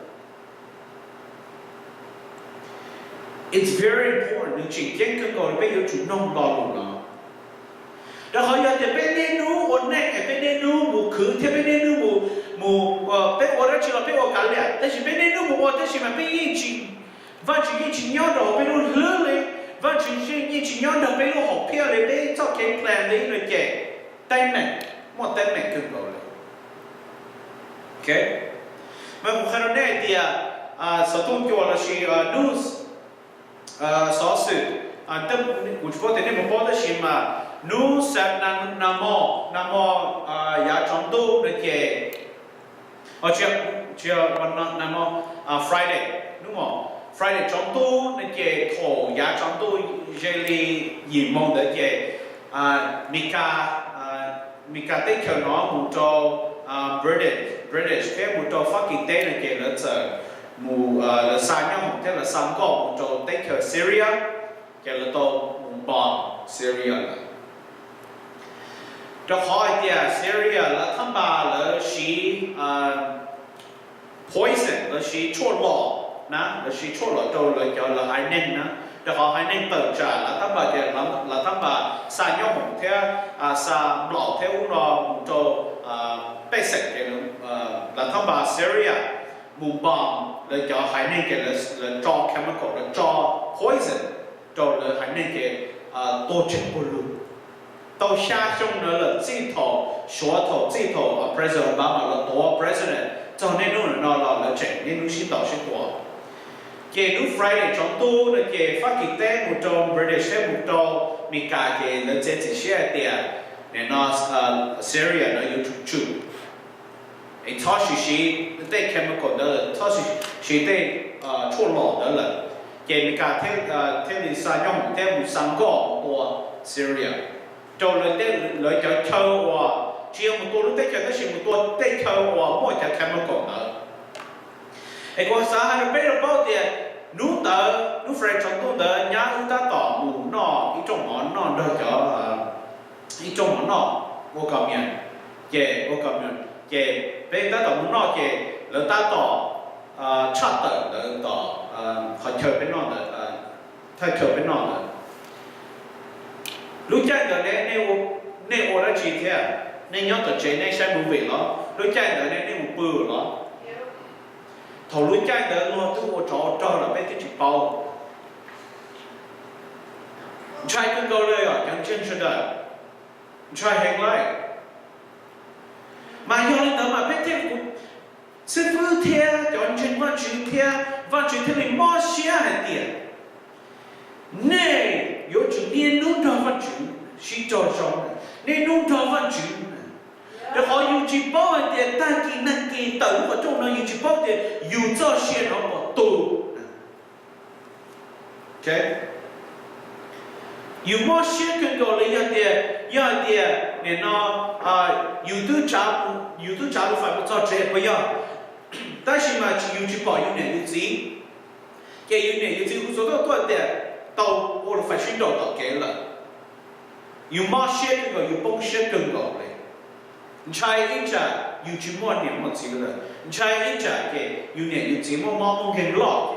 It's very important, nws tseem ceeb kawg nkaus li peb yuav tsum noog lo lus no. Rau qhov yog tias peb niaj hnub ua neej es peb niaj hnub mus khwv thiab peb niaj hnub mus, mus, peb ua dab tsi los peb ua kav liam, tab sis peb niaj hnub mus ua tab sis mas peb yeej tsis, Vajtswv yeej tsis nyob rau hauv peb lub hlwb li, Vajtswv yeej tsis nyob nrog peb lub hom phiaj li, peb txoj kev plan li no ces teeb meem, muaj teeb meem kawg nkaus li. Mas kuv qhia rau nej hais tias, xov tooj cua lossis news, xov xwm, kuv tsis paub tias nej puas paub tab sis mas hnub xa, nag hmo, nag hmo yav tsaus ntuj no ces, tsis, nag hmo, Friday, hnub hmo, Friday tsaus ntuj no ces thaum yav tsaus ntuj ze li yim moos ntawd ces Meskas, Meskas teb chaws no mus rau British, British thiab mus rau Fab Kis teb no ces lawv txawm mus, lawv xa nyob hoom thiab lawv xa nkoj mus rau teb chaws Syria, ces lawv tau mus bomb Syria lawm. Rau qhov hais tias Syria lawv thab npas lawv siv poison, lawv siv tshuaj lom na, lawv siv tshuaj lom rau lawv cov, lawv haiv neeg na. Rau qhov haiv neeg tawm tsam lawv thab npas tias, lawv thab npas xa nyob hoom thiab xa nplaum thiab ub no mus rau pej xeem ces lawv thab npas Syria mus bomb lawv cov haiv neeg ces lawv tso chemical, lawv tso poison rau lawv haiv neeg ces tuag tsheej puag lug. Tau xya xyoo ntawd lawm, txij thaum, suav thaum, txij thaum President Obama los tuav President txog niaj hnub no los lawv tseem niaj hnub sib ntaus sib tua. Ces hnub Friday tsaus ntuj no ces Fab Kis teb mus rau, British teb mus rau Meskas, ces lawv txiav txim siab hais tias nim no Syria no yuav tsum tsum, es txhob siv, siv tej chemical ntawd, txhob siv, siv tej tshuaj lom ntawd lawm. Ces Meskas thiaj li xa nyob mus thiab mus xa nkoj mus tua Syria, rau lawv, lawv cov chaw uas tsis yog mus tua lub teb chaws tab sis mus tua tej chaw uas muaj cov chemical ntawd. Es kuv xav hais rau peb paub tias hnub ntawd, hnub Friday tsaus ntuj ntawd nyab wb tab tom mus noj ib rooj mov noj nrog cov, ib rooj mov noj, ua communion, ces ua communion ces peb tab tom mus noj ces lawv tab tom tshaj tawm ntawd tom qhov chaw peb noj ntawd, thaj chaw peb noj ntawd. Lub caij ntawd ne, nej ua dab tsi thiab? Nej nyob tom tsev nej saib movie los? Lub caij ntawd ne nej mus pw los? Thaum lub caij ntawd luag twb ua tsov ua rog lawm peb twb tsis paub. Ntshai kawg nkaus li os cov ntseeg sawv daws, ntshai heev li. Mas yog li ntawd mas peb thiaj, xib fwb thiab cov ntseeg Vajtswv thiab Vajtswv thiaj li mob siab hais tias nej yuav tsum niaj hnub nrog Vajtswv sib raug zoo, niaj hnub nrog Vajtswv, rau qhov yus tsis paub hais tias tag kis nag kis tawm lub qhov rooj no yus tsis paub tias yus txoj sia no puas tu. Yus mob siab kawg nkaus li yog tias, yog hais tias nim no yus twb tsav, yus twb tsav lub fais mus txog tsev puas yog? Tab sis mas yus tsis pom yus niam yus txiv, ces yus niam yus txiv hu xov tooj tuaj tias tau ua lub fais sib nraus tom kev lawm. Yus mob siab kawg nkaus, yus poob siab kawg nkaus li. Ntshai ib tsam yus tsis muaj niam muaj txiv lawm, ntshai ib tsam ces yus niam yus txiv muaj mob muaj nkeeg loj ces.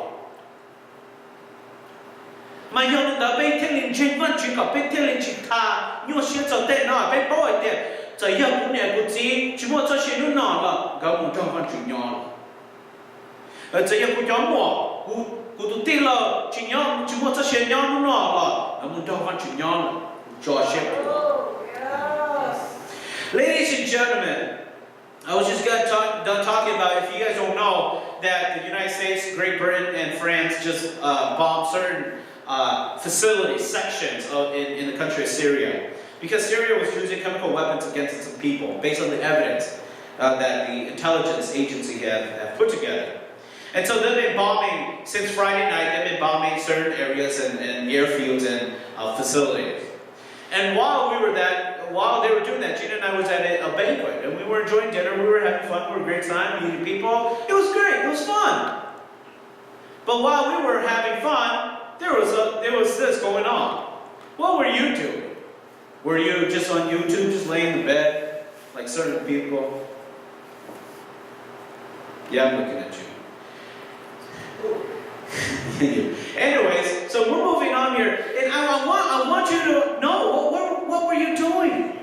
Mas yog li ntawd peb thiaj li ntseeg Vajtswv kom peb thiaj li tsis tau nyuaj siab txog tej no. Peb paub hais tias txawm yog kuv niam kuv txiv tsis muaj txoj sia hnub no los nkawd mus nrog Vajtswv nyob lawm. Txawm yog kuv cov muam, kuv tus tij laug tsis nyob, tsis muaj txoj sia nyob hnub no los nkawd mus nrog Vajtswv nyob lawm, tso siab puas. Ladies and gentlemen, I was just got talk, done talking about, if you guys don't know, that the United States, Great Britain, and France just uh, bombed certain uh, facilities, sections of, in, in the country of Syria. Because Syria was using chemical weapons against its people, based on the evidence uh, that the intelligence agency have, have put together. And so they've been bombing, since Friday night, they've been bombing certain areas and, and airfields and uh, facilities. And while we were that, while they were doing that, Gina and I was at a, a banquet, and we were enjoying dinner. We were having fun. We were a great time, meeting people. It was great. It was fun. But while we were having fun, there was a, there was this going on. What were you doing? Were you just on YouTube, just laying in bed, like certain people? Yeah, I'm looking at you. Anyways, so we're moving on here, and I, I want I want you to know what, what what were you doing?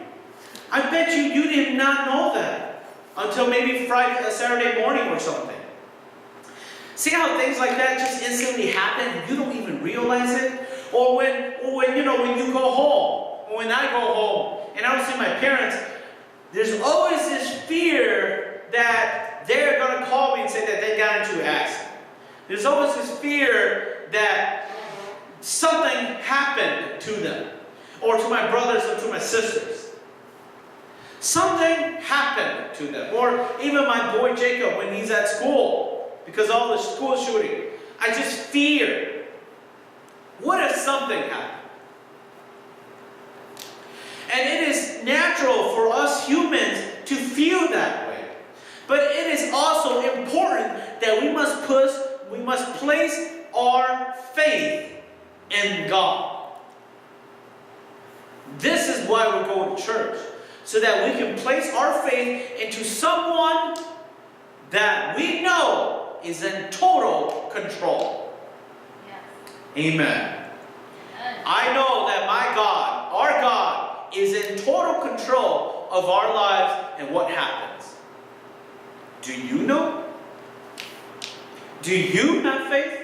I bet you you did not know that until maybe Friday, uh, Saturday morning or something. See how things like that just instantly happen and you don't even realize it? Or when, or when, you know, when you go home, or when I go home, and I don't see my parents, there's always this fear that they're going to call me and say that they got into an accident. There's always this fear that something happened to them, or to my brothers, or to my sisters. Something happened to them. Or even my boy Jacob, when he's at school, because of all the school shooting, I just fear. What if something happened? And it is natural for us humans to feel that way. But it is also important that we must put, we must place our faith in God. This is why we go to church, so that we can place our faith into someone that we know is in total control. Amen. I know that my God, our God, is in total control of our lives and what happens. Do you know? Do you have faith?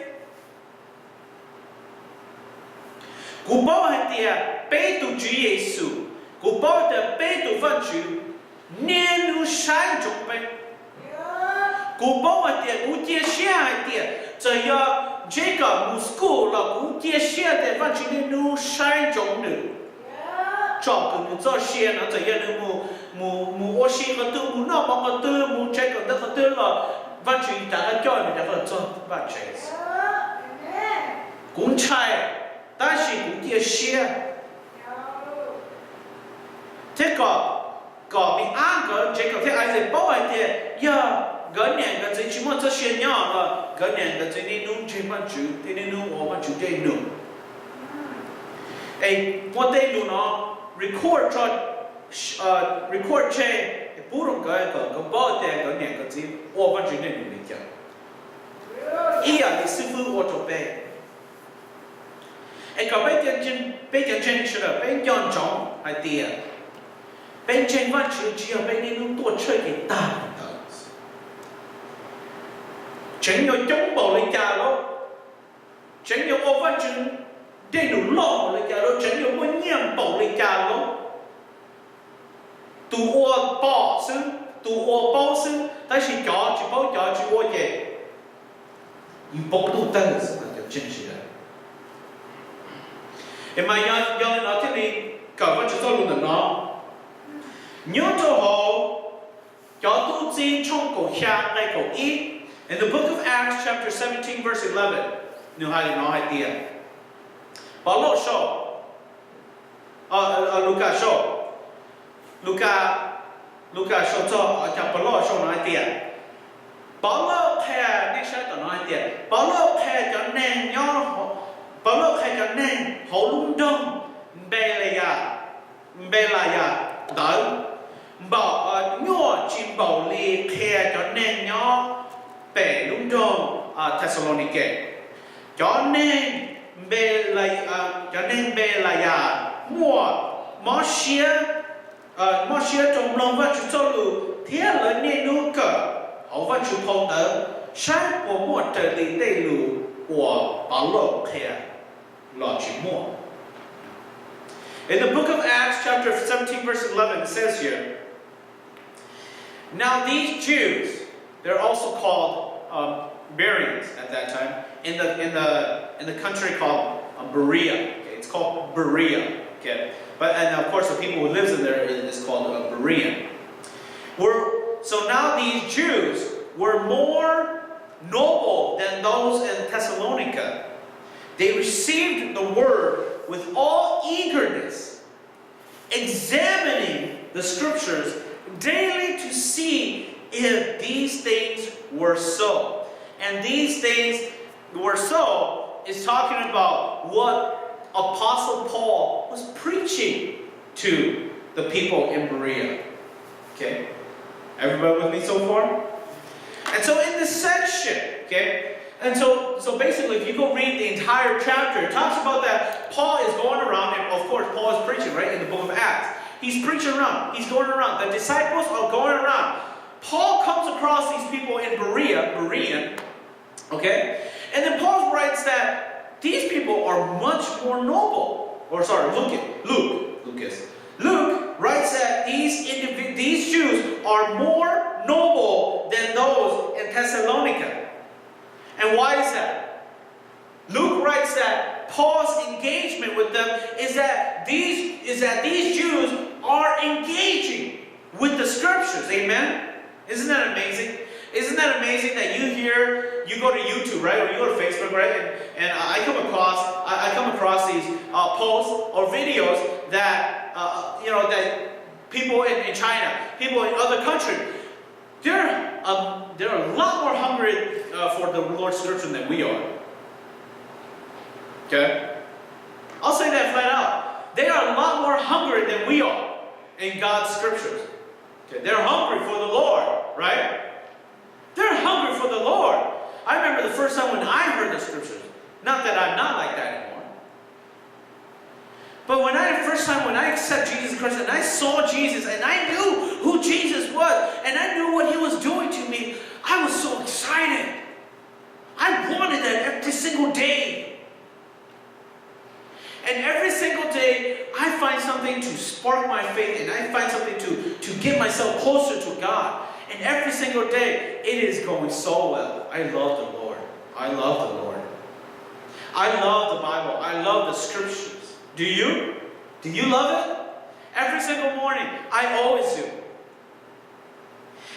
Kuv paub hais tias peb tus Tswv Yexus, Kuv paub tias peb tus Vajtswv niaj hnub saib ntsoov peb. Kuv paub hais tias kuv cia siab hais tias txawm yog Jacob mus school los kuv cia siab tias Vajtswv niaj hnub saib ntsoov nws, tsom kwm nws txoj sia no. Txawm yog nws mus, mus, mus ua si qhov twg, mus noj mov qhov twg, mus tsev kawm ntawv qhov twg los Vajtswv rov qab coj nws rov qab los txog vaj tsev. Kuv ntshai, tab sis kuv cia siab. Thiab kom, kom Me ab nkawd, Jacob thiab Isaac paub hais tias yog nkawd niam nkawd txiv tsis muaj txoj sia nyob los nkawd niam nkawd txiv niaj hnub ntseeg Vajtswv thiab niaj hnub ua Vajtswv dej num. Es muaj tej lus no record tso, record tseg, pub rau nkawd kom nkawd paub tias nkawd niam nkawd txiv ua Vajtswv dej num li cas, ib yam li xib fwb ua rau peb. Es kom peb, peb cov ntseeg sawv daws peb nco ntsoov hais tias peb ntseeg Vajtswv tsis yog peb niaj hnub tuaj tshawj ces tag li ntawd. Tseem yuav coob npaum li cas lauj? Tseem yuav ua Vajtswv dej num loj npaum li cas lauj? Tseem yuav muaj nyiaj npaum li cas lauj? Tus ua pom xwb, tus ua paub xwb, tab sis cov tsis paub cov tsis ua ces yus poob ntuj tawg xwb cov ntseeg sawv daws. Es mas yog, yog li no thiaj li kawm Vajtswv txoj lus ntawm no nyob rau hauv cov tub txib tshooj kaum xya nqe kaum ib. In the book of Acts chapter seventeen verse eleven, nws hais li no hais tias, Pov Lauj sau, Lukas sau, Lukas, Lukas sau txog cov Pov Lauj sau no hais tias, Pov Lauj qhia, nej saib tom no hais tias Pov Lauj qhia cov neeg nyob, Pov Lauj qhia cov neeg hauv lub nroog Npeliyas, Npelayas ntawd npaum, nyuaj tsis npaum li qhia cov neeg nyob pem lub nroog Thexalaunikes. Cov neeg Npe, cov neeg Npelayas muaj mob siab, mob siab rau mloog Vajtswv txoj lus thiab lawv niaj hnub kawm hauv Vajtswv phau ntawv saib puas muaj raws li tej lus uas Pov Lauj qhia los tsis muaj. In the book of Acts, chapter seventeen, verse eleven, it says here, Now these Jews, they're also called um, Bereans at that time. In the, in, the, in the country called um, Berea. Okay? It's called Berea. Okay? But, and of course, the people who lives in there is, is called a Berean. Were, so now these Jews were more noble than those in Thessalonica. They received the word with all eagerness, examining the scriptures daily to see if these things were so. And these things were so is talking about what Apostle Paul was preaching to the people in Berea. Okay? Everybody with me so far? And so in this section, okay, and so, so basically, if you go read the entire chapter, it talks about that Paul is going around, and of course, Paul is preaching, right, in the book of Acts. He's preaching around, he's going around. The disciples are going around. Paul comes across these people in Berea, Berean, okay? And then Paul writes that these people are much more noble. Or sorry, Luke, Luke, Lucas. Luke writes that these indivi- these Jews are more noble than those in Thessalonica. And why is that? Luke writes that Paul's engagement with them is that these is that these Jews are engaging with the scriptures. Amen. Isn't that amazing? Isn't that amazing that you hear, you go to YouTube, right, or you go to Facebook, right, and, and I come across, I, I come across these uh, posts or videos that uh, you know that people in, in China, people in other countries, they're um, they're a lot more hungry uh, for the Lord's scripture than we are. Okay, I'll say that flat out. They are a lot more hungry than we are in God's scriptures. Okay, they're hungry for the Lord, right? They're hungry for the Lord. I remember the first time when I heard the scriptures. Not that I'm not like that anymore. But when I first time when I accept Jesus Christ and I saw Jesus and I knew who Jesus was and I knew what he was doing to me, I was so excited. I wanted that every single day. And every single day I find something to spark my faith, and I find something to, to get myself closer to God. And every single day, it is going so well. I love the Lord. I love the Lord. I love the Bible. I love the scriptures. Do you? Do you love it? Every single morning, I always do.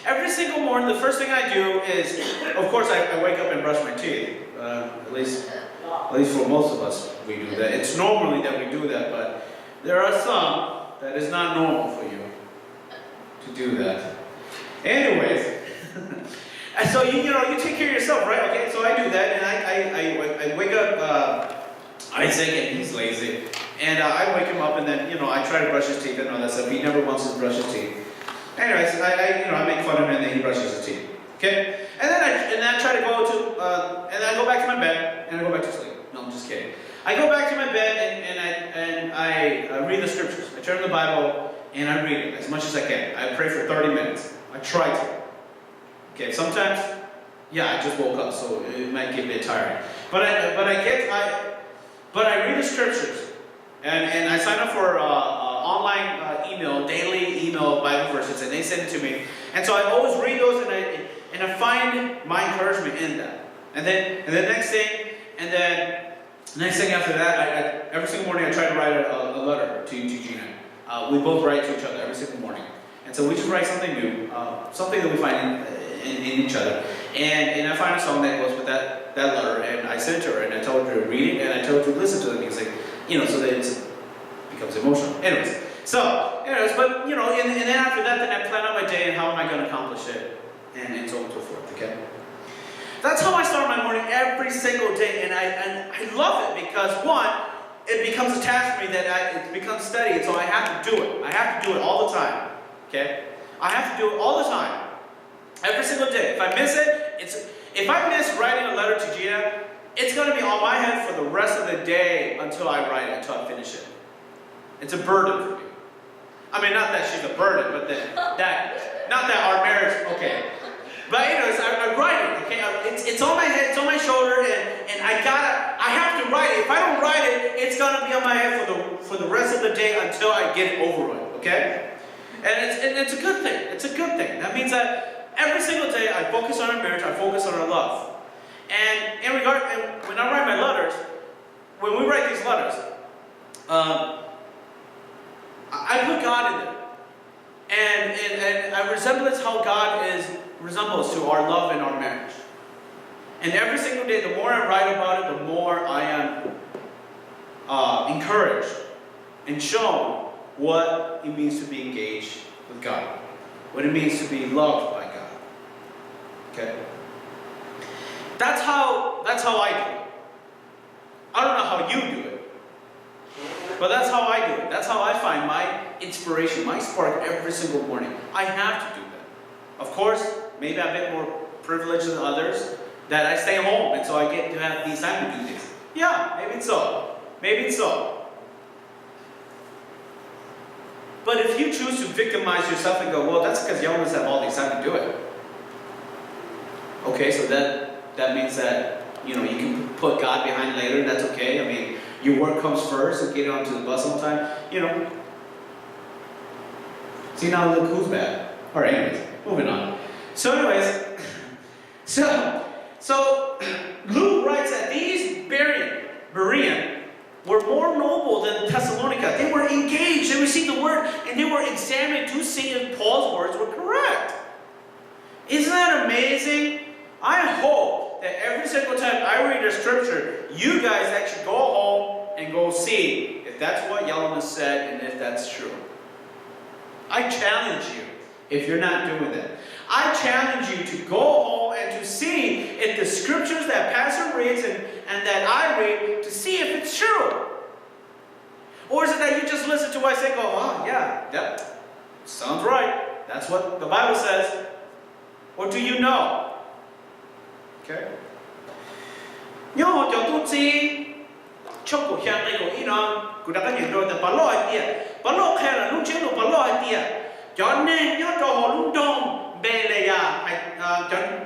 Every single morning, the first thing I do is, of course, I, I wake up and brush my teeth. Uh, at least, at least for most of us, we do that. It's normally that we do that, but there are some that is not normal for you to do that. Anyways, and so you, you know, you take care of yourself, right? Okay, so I do that, and I, I, I, I wake up. Uh, Isaac, and he's lazy. And uh, I wake him up, and then, you know, I try to brush his teeth and all that stuff. He never wants to brush his teeth. Anyways, I, I, you know, I make fun of him, and then he brushes his teeth. Okay? And then I, and then I try to go to, uh, and I go back to my bed, and I go back to sleep. No, I'm just kidding. I go back to my bed, and, and I, and I uh, read the scriptures. I turn the Bible, and I read it as much as I can. I pray for thirty minutes. I try to. Okay, sometimes, yeah, I just woke up, so it might get a bit tiring. But I, but I get, I, but I read the scriptures, and, and I sign up for uh, uh, online uh, email, daily email Bible verses, and they send it to me. And so I always read those, and I, and I find my encouragement in that. And then, and the next thing, and then Next thing after that, I, I, every single morning I try to write a, a letter to, to Gina. Uh, we both write to each other every single morning. And so we just write something new, uh, something that we find in, in, in each other. And, and I find a song that goes with that, that letter, and I send it to her, and I tell her to read it, and I tell her to listen to the music, you know, so that it becomes emotional. Anyways, so, anyways, but, you know, and, and then after that, then I plan out my day and how am I going to accomplish it, and, and so on and so forth, okay? That's how I start my morning every single day, and I, and I love it because, one, it becomes a task for me that I, it becomes study, and so I have to do it. I have to do it all the time, okay? I have to do it all the time, every single day. If I miss it, it's, if I miss writing a letter to Gina, it's going to be on my head for the rest of the day until I write it, until I finish it. It's a burden for me. I mean, not that she's a burden, but that, that not that our marriage, okay. But anyways, I, I write it, okay? I- It's, it's on my head, it's on my shoulder, and, and I gotta, I have to write it. If I don't write it, it's gonna be on my head for the, for the rest of the day until I get it over with, okay? And it's, and it's a good thing. It's a good thing. That means that every single day I focus on our marriage, I focus on our love. And in regard, and when I write my letters, when we write these letters, um, I I put God in there. And, and, and I resemblance how God is resembles to our love and our marriage. And every single day, the more I write about it, the more I am uh, encouraged and shown what it means to be engaged with God, what it means to be loved by God. Okay? That's how, that's how I do it. I don't know how you do it, but that's how I do it. That's how I find my inspiration, my spark every single morning. I have to do that. Of course, maybe I'm a bit more privileged than others, that I stay home and so I get to have these time to do this. Yeah, maybe so. Maybe so. But if you choose to victimize yourself and go, well, that's because you always have all the time to do it. Okay, so that that means that you know you can put God behind later. That's okay. I mean, your work comes first and get onto the bus on time. You know. See now, look who's bad. All right, anyways, moving on. So, anyways, so so Luke writes that these Berean, Berean were more noble than Thessalonica. They were engaged, they received the word, and they were examining to see if Paul's words were correct. Isn't that amazing? I hope that every single time I read a scripture, you guys actually go home and go see if that's what Yalama said and if that's true. I challenge you if you're not doing that. I challenge you to go home and to see if the scriptures that pastor reads and, and that I read, to see if it's true. Or is it that you just listen to what I say, go, oh, yeah, that sounds right. That's what the Bible says. Or do you know? Okay. Nyob hauv cov tub txib tshooj kaum xya nqe kaum ib no, kuv rov qab nyeem rau tias Pov Loj hais tias, Pov Loj qhia lawm lub ntsiab lus Pov Loj hais tias, cov neeg nyob rau hauv lub nroog Npeleyas,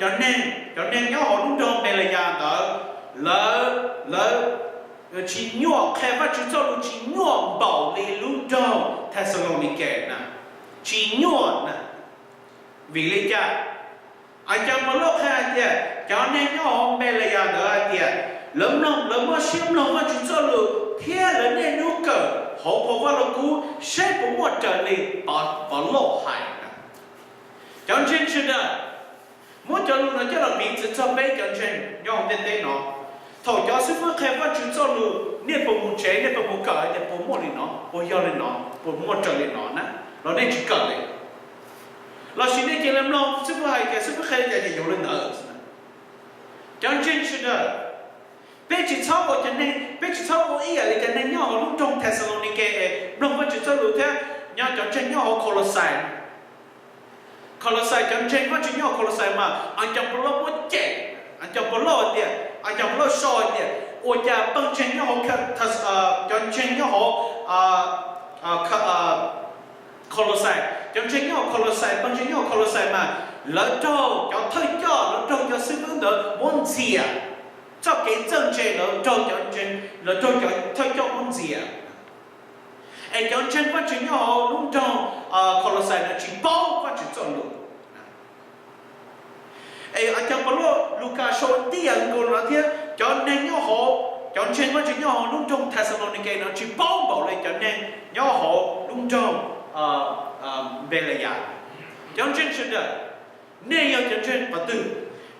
cov neeg, cov neeg nyob hauv lub nroog Npeleyas ntawd, lawv, lawv tsis nyuaj, qhia Vajtswv txoj lus tsis nyuaj npaum li lub nroog Thexalaunikes na, tsis nyuaj na. Vim li cas? Aws, cov Nplog qhia hais tias cov neeg nyob hauv Npeliyas ntawd hais tias lawv mloog, lawv muab siab mloog Vajtswv txoj lus thiab lawv niaj hnub kawm hauv phau Vaj Lug Kub seb puas muaj raws li Pov Lauj hais na. Cov ntseeg sawv daws, muab cov lus no coj los piv txwv txog peb cov ntseeg nyob hauv ntiaj teb no. Thaum cov xib fwb qhia Vajtswv txoj lus, nej puas mus tsev, nej puas mus kawm tias puas muaj li no, puas yog li no, puas muaj raws li no na, los nej tsis kawm li? Los sis nej cia li mloog xib fwb hais tias xib fwb qhia li cas ces yuav li ntawd. Cov ntseeg sawv daws, peb tsis txhob ua cov neeg, peb tsis txhob ua ib yam li cov neeg nyob hauv lub nroog Thexalaunikes es mloog Vajtswv txoj lus thiab nyob cov ntseeg nyob hauv Kaulauxais. Kaulauxais, cov ntseeg Vajtswv nyob hauv Kaulauxais mas Aws, cov Nplog muab cem, Aws, cov Nplog tias, Aws, cov Nplog sau tias ua cas pawg ntseeg nyob hauv, cov ntseeg nyob hauv Kaulauxais, cov ntseeg nyob hauv Kaulauxais, pawg ntseeg nyob hauv Kaulauxais mas lawv raug cov thawj coj, lawv raug cov xib fwb ntawd muab ntxias. Txoj kev txawj ntse lawv raug cov ntseeg, lawv raug cov thawj coj muab ntxias. Es cov ntseeg Vajtswv nyob hauv lub nroog Kaulauxais no tsis paub Vajtswv txoj lus. Es cov Pov Lauj, Lukas sau tib yam nkaus no thiab, cov neeg nyob hauv, cov ntseeg Vajtswv nyob hauv lub nroog Thexalaunikes no tsis paub npaum li cov neeg nyob hauv lub nroog Npeliyas. Cov ntseeg sawv daws, nej yog cov ntseeg qhov twg?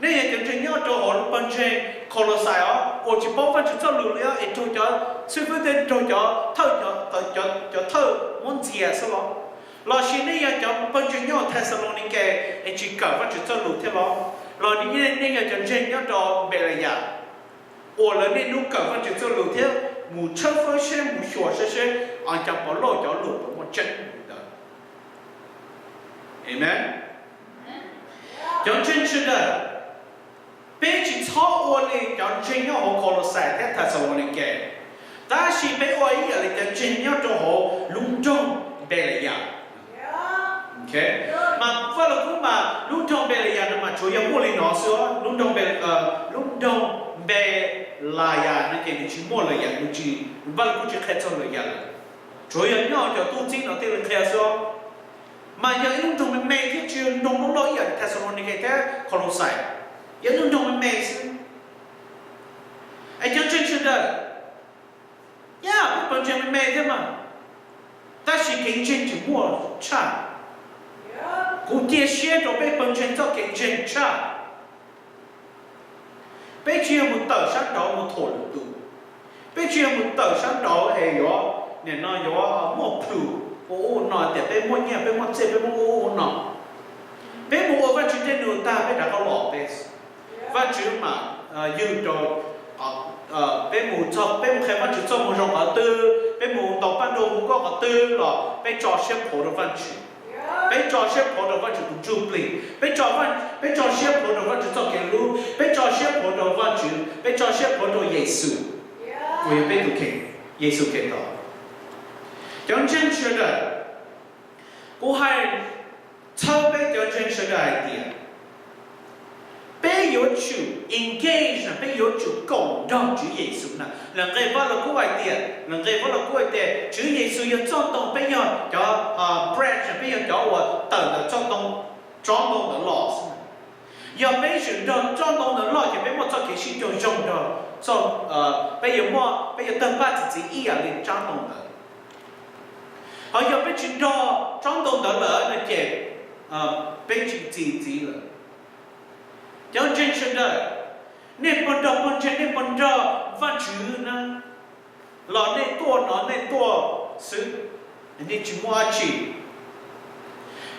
Nej yog cov ntseeg nyob rau hauv pawg ntseeg Kaulauxais os, uas tsis paub Vajtswv txoj lus li os, es raug cov xib fwb thiab raug cov thawj, cov thawj muab ntxias xwb los? Los sis nej yog cov pawg ntseeg nyob Thexalaunikes es tsis kawm Vajtswv txoj lus thiab los? Los nej yog cov ntseeg nyob rau Npeliyas uas lawv niaj hnub kawm Vajtswv txoj lus thiab mus tshawb fawb seb, mus xyuas saib seb, Aws, cov Pov Lauj cov lus puas muaj tseeb li ntawd? Amen. Cov ntseeg sawv daws, peb tsis txhob ua li cov ntseeg nyob hauv Kaulauxais thiab Thexalaunikes, tab sis peb ua ib yam li cov ntseeg nyob rau hauv lub nroog Npeliyas. Mas Vaj Lug Kub mas lub nroog Npeliyas no mas tsuas yog muaj li no xwb, lub nroog, lub nroog Npeliyas no ces nws tsis muaj lwm yam, nws tsis, Vaj Lug Kub tsis qhia txog lwm yam lawm. Tsuas yog nyob cov tub txib no thiaj li qhia xwb. Mas yog ib lub nroog me me thiab tsis yog nroog loj loj ib yam Thexalaunikes thiab Kaulauxais, yog ib lub nroog me me xwb. Es cov ntseeg sawv daws, yog peb pawg ntseeg me me thiab mas, tab sis kev ntseeg tsis muaj tshaj. Kuv cia siab rau peb pawg ntseeg txoj kev ntseeg tshaj. Peb tsis yog mus tawm sab nraud mus thuam lwm tus. Peb tsis yog mus tawm sab nraud es yuav, nim no yuav muaj plhus ua ub ua no tias peb muaj nyiaj, peb muaj txiaj, peb muaj ub ua no. Peb mus ua Vajtswv tej nus tag peb rov qab los peb. Vajtswv mam ywg rau, peb mus txog, peb mus qhia Vajtswv txoj moo zoo qhov twg, peb mus ntaus paj nrog hu nkauj qhov twg los peb tso siab plhuav rau Vajtswv. Peb tso siab plhuav rau Vajtswv tus ntsuj plig, peb tso, peb tso siab plhuav rau Vajtswv txoj kev hlub, peb tso siab plhuav rau Vajtswv, peb tso siab plhuav rau Yexus, uas yog peb tus kheej, Yexus Khetos. Cov ntseeg sawv daws, kuv hais txhawb peb cov ntseeg sawv daws hais tias peb yuav tsum engage na, peb yuav tsum koom nrog Tswv Yexus na. Lawv nqe Vaj Lug Kub hais tias, lawv nqe Vaj Lug Kub hais tias Tswv Yexus yog txoj ntoo, peb yog cov branch, peb yog cov uas tawm ntawm tsob ntoo, tsob ntoo ntawd los xwb. Yog peb tseem nrog tsob ntoo ntawd loj ces peb muaj txoj kev sib raug zoo nrog, peb yuav muaj, peb yuav tawg paj txi txiv ib yam li tsob ntoo ntawd. Ho yog peb tsis nrog tsob ntoo ntawd lawm no ces peb tsis txi txiv lawm. Cov ntseeg sawv daws, nej puas nrog pawg ntseeg, nej puas nrog Vajtswv na, los nej tuaj no nej tuaj xwb, nej tsis muaj dab tsi.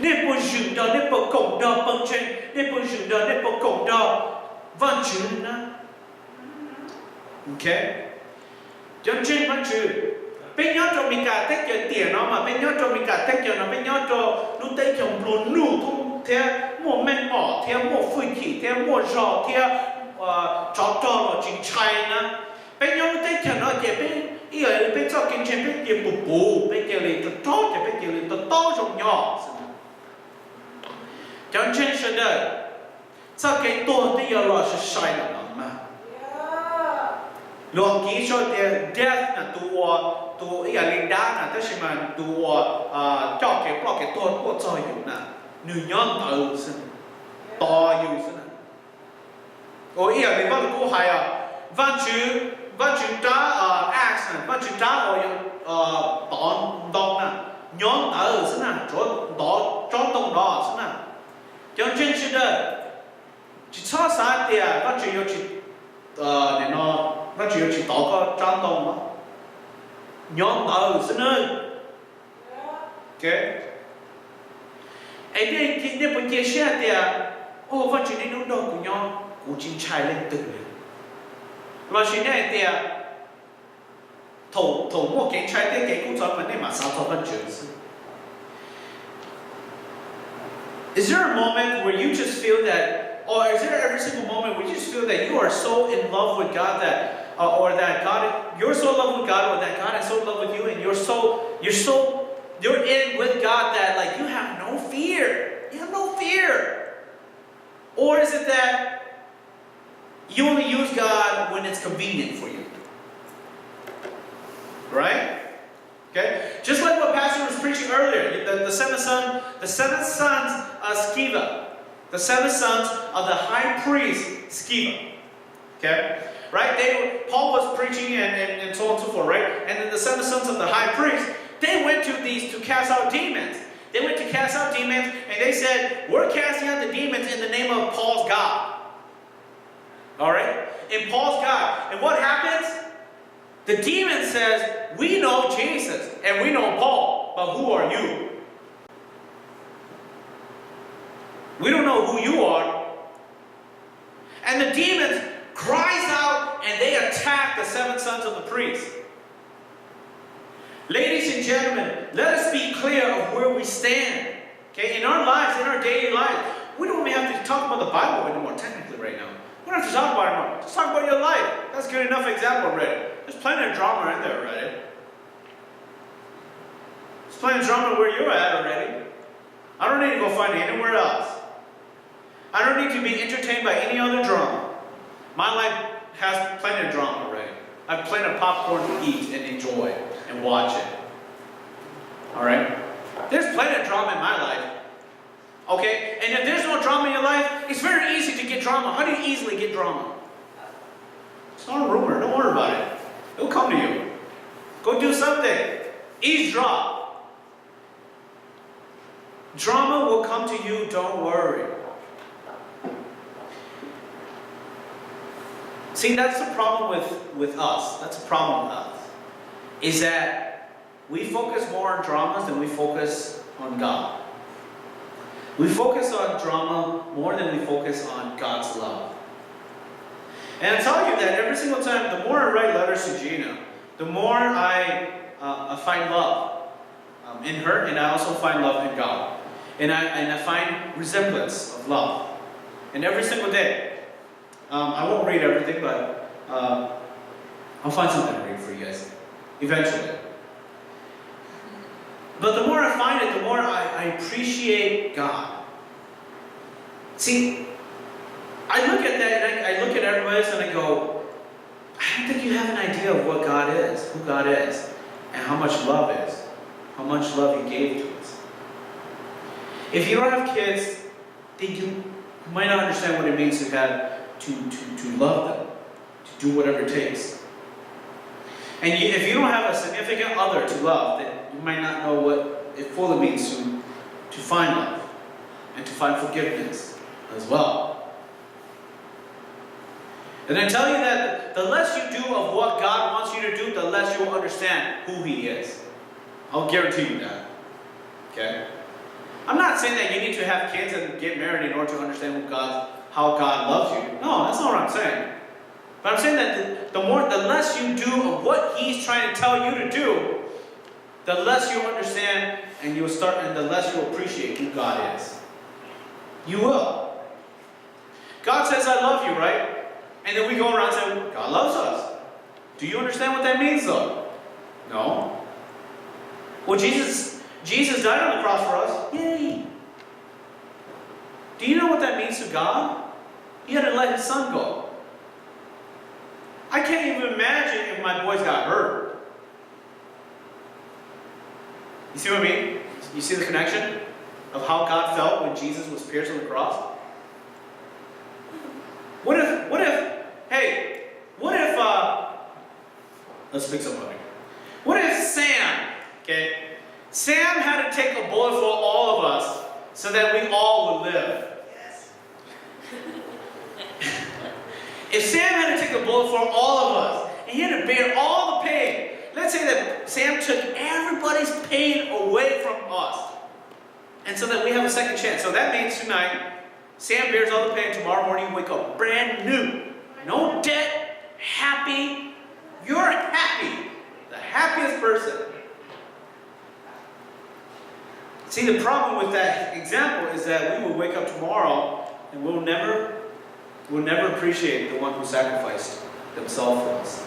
Nej puas zwm nrog, nej puas koom nrog pawg ntseeg, nej puas zwm nrog, nej puas koom nrog Vajtswv na? Cov ntseeg Vajtswv, peb nyob rau Amelikas teb chaws tiam no mas peb nyob rau Amelikas teb chaws no, peb nyob rau lub teb chaws nplua nuj thiab muaj meej mom thiab muaj hwj chim thiab muaj zog thiab tsov rog los tsis ntshai na. Peb nyob lub teb chaws no ces peb ib yam li peb txoj kev ntseeg peb cia li puv puv, peb cia li rog rog ces peb cia li to taub zoo nyob. Cov ntseeg sawv daws, txoj kev tuag twb yuav los sai sai lawm no mas. Luag kiv sau tias death na, tus uas, tus ib yam li dab na, tab sis mas tus uas coj kev ploj kev tuag tuaj txog yus na, nws nyob ntawd xwb, tos yus xwb na. Ua ib yam li Vaj Lug Kub hais os, Vajtswv, Vajtswv rab axe na, Vajtswv rab uas tov ntoo na, nyob ntawd xwb na, tsuas ntov tsob ntoo no xwb na. Cov ntseeg sawv daws, tsis txhob xav tias Vajtswv yuav tsis, no, Vajtswv yuav tsis tov koj rab ntoo no, nyob ntawd xwb na. Es nej puas cia siab hais tias, o, Vajtswv niaj hnub nrog kuv nyob, kuv tsis ntshai leej twg li? Los sis nej hais tias thaum muaj kev ntshai thiab kev kub txawv mas nej mam xav txog Vajtswv xwb? Is there a moment where you just feel that, or is there every single moment where you just feel that you are so in love with God that, uh, or that God, you're so in love with God, or that God is so in love with you, and you're so, you're so, you're in with God that, like, you have no fear. You have no fear. Or is it that you only use God when it's convenient for you? Right? Okay? Just like what Pastor was preaching earlier, the, the seven son, the seven sons of Sceva, the seven sons of the high priest Sceva. Okay? Right? They, Paul was preaching and, and, and so on and so forth, right? And then the seven sons of the high priest, they went to these to cast out demons. They went to cast out demons and they said, we're casting out the demons in the name of Paul's God. All right? In Paul's God. And what happens? The demon says, we know Jesus and we know Paul, but who are you? We don't know who you are. And the demons cries out and they attack the seven sons of the priest. Ladies and gentlemen, let us be clear of where we stand. Okay, in our lives, in our daily lives, we don't even have to talk about the Bible anymore, technically, right now. We don't have to talk about it anymore. Just talk about your life. That's good enough example already. There's plenty of drama in there already. There's plenty of drama where you're at already. I don't need to go find it anywhere else. I don't need to be entertained by any other drama. My life has plenty of drama already. I have plenty of popcorn to eat and enjoy and watch it. All right? There's plenty of drama in my life. Okay? And if there's no drama in your life, it's very easy to get drama. How do you easily get drama? It's not a rumor. Don't worry about it. It'll come to you. Go do something. Eavesdrop. Drama will come to you, don't worry. See, that's the problem with, with us. That's the problem with us. Is that we focus more on dramas than we focus on God. We focus on drama more than we focus on God's love. And I tell you that every single time, the more I write letters to Gina, the more I, uh, I find love um, in her, and I also find love in God. And I, and I find resemblance of love in every single day. Um, I won't read everything, but uh, I'll find something to read for you guys eventually. But the more I find it, the more I, I appreciate God. See, I look at that and I, I look at everybody else and I go, I don't think you have an idea of what God is, who God is, and how much love is, how much love He gave to us. If you don't have kids, then you might not understand what it means to have to, to, to love them, to do whatever it takes. And you, if you don't have a significant other to love, then you might not know what it fully means to, to find love and to find forgiveness as well. And I tell you that the less you do of what God wants you to do, the less you will understand who He is. I'll guarantee you that. Okay? I'm not saying that you need to have kids and get married in order to understand who God, how God loves you. No, that's not what I'm saying. But I'm saying that the, the more, the less you do of what He's trying to tell you to do, the less you'll understand and you'll start, and the less you'll appreciate who God is. You will. God says, I love you, right? And then we go around saying, God loves us. Do you understand what that means, though? No. Well, Jesus, Jesus died on the cross for us. Yay. Do you know what that means to God? He had to let His Son go. I can't even imagine if my boys got hurt. You see what I mean? You see the connection of how God felt when Jesus was pierced on the cross? What if, what if, hey, what if, uh, let's pick somebody. What if Sam, okay, Sam had to take a bullet for all of us so that we all would live? If Sam had to take a bullet for all of us, and he had to bear all the pain, let's say that Sam took everybody's pain away from us, and so that we have a second chance. So that means tonight, Sam bears all the pain. Tomorrow morning, you wake up brand new. No debt, happy. You're happy. The happiest person. See, the problem with that example is that we will wake up tomorrow and we'll never, we'll never appreciate the one who sacrificed themselves for us.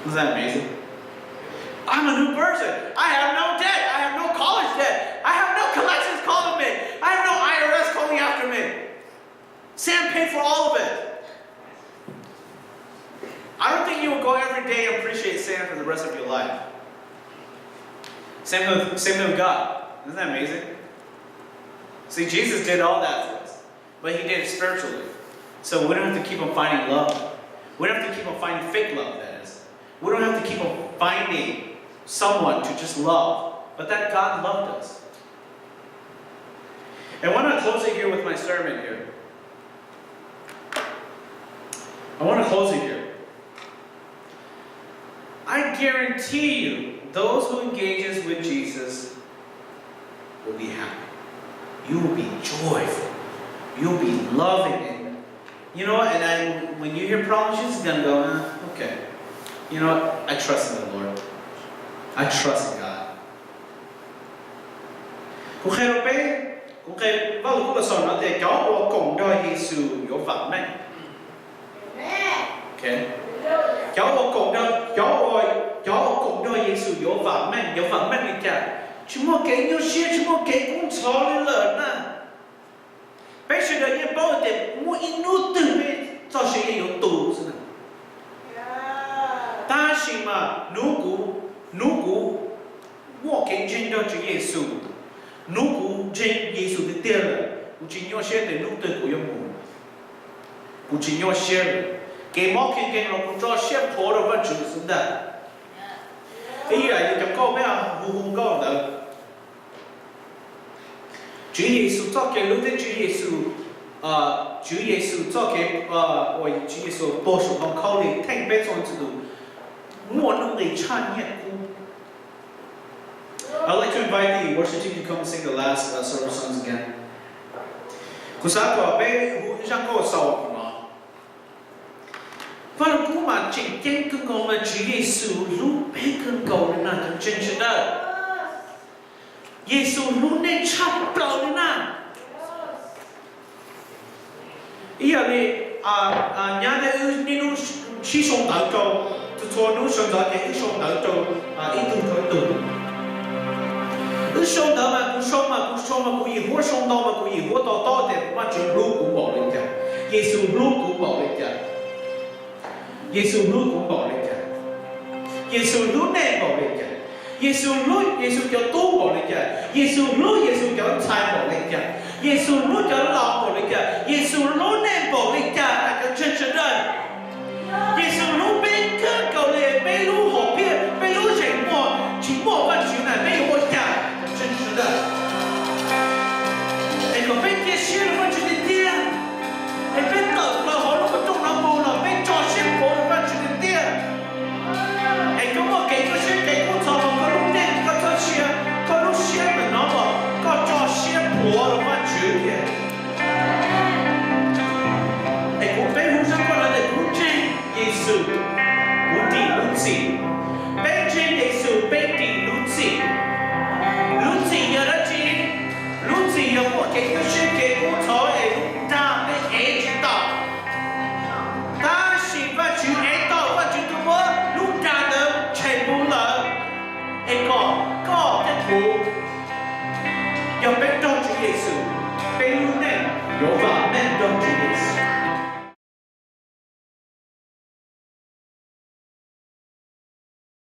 Isn't that amazing? I'm a new person. I have no debt. I have no college debt. I have no collections calling me. I have no I R S calling after me. Sam paid for all of it. I don't think you will go every day and appreciate Sam for the rest of your life. Same with, same with God. Isn't that amazing? See, Jesus did all that for us, but he did it spiritually. So we don't have to keep on finding love. We don't have to keep on finding fake love, that is. We don't have to keep on finding someone to just love, but that God loved us. And why not close it here with my sermon here? I want to close it here. I guarantee you, those who engages with Jesus will be happy. You will be joyful. You'll be loving it. You know, and I, when you hear problems, you're just gonna go, "Uh, okay. You know what? I trust in the Lord. I trust in God." Kuv qhia rau peb, kuv qhia Vaj Lug Kub Los Xos no tias cov uas koom nrog Yexus yuav vam meej. Cov uas koom nrog, cov uas, cov uas koom nrog Yexus yuav vam meej, yuav vam meej li cas? Tsis muaj kev nyuaj siab, tsis muaj kev kub ntxhov li lawm na. Peb sawv daws yeej paub tias muaj ib hnub twg peb txoj sia yeej yuav tu xwb na. Tab sis mas hnub kuv, hnub kuv muaj kev ntseeg nrog Tswv Yexus, hnub kuv ntseeg Yexus tiag tiag lawm, kuv tsis nyuaj siab tias hnub twg kuv yuav mus. Kuv tsis nyuaj siab lawm. Kev mob kev nkeeg los kuv tso siab plhuav rau Vajtswv xwb ntag. Ib yam li cov nkauj peb hu hu nkauj ntawd. Tswv Yexus txoj kev hlub thiab Tswv Yexus, Tswv Yexus txoj kev, uas Tswv Yexus puag saum ntoo khaub lig theej peb txhua tus muaj nuj nqis tshaj nyiaj kub. I'd like to invite the worship team to come and sing the last, uh, several songs again. Kuv xav kom peb hu ib zaj nkauj xaus no. Vaj Lug Kub mas tseem ceeb kawg nkaus mas Tswv Yexus hlub peb kawg nkaus li na cov ntseeg sawv daws. Yexus hlub nej tshaj plaws li na. Ib yam li nyab thiab wb niaj hnub sib sau ntawv rau, txhua txhua hnub sawv ntxov ces wb sau ntawv rau ib tug rau ib tug. Wb sau ntawv mas kuv sau mas kuv sau mas kuv yim huab, sau ntau mas kuv yim huab, to taub tias Vajtswv hlub kuv npaum li cas, Yexus hlub kuv npaum li cas, Yexus hlub kuv npaum li cas, Yexus hlub nej npaum li cas, Yexus hlub Yexus cov tub npaum li cas, Yexus hlub Yexus cov ntxhais npaum li cas, Yexus hlub cov laus npaum li cas, Yexus hlub nej npaum li cas na cov ntseeg sawv daws. Yexus hlub peb kawg nkaus li, peb lub hom phiaj, peb lub zeem muag tsis muaj Vajtswv na peb yuav ua cas cov ntseeg sawv daws? Es kom peb cia siab rau Vajtswv tiag tiag, es peb tawm plaws hauv lub qhov rooj no mus los peb tso siab plhuav rau Vajtswv tiag tiag. Es koj muaj kev nyuaj siab kev kub ntxhov los koj lub neej koj txhob sia, koj lub siab ntawm no los koj tso siab plhuav rau Vajtswv tiag. Es kuv peb hu zaj nkauj no tias kuv ntseeg Yexus, kuv dim lub txim. Peb ntseeg Yexus.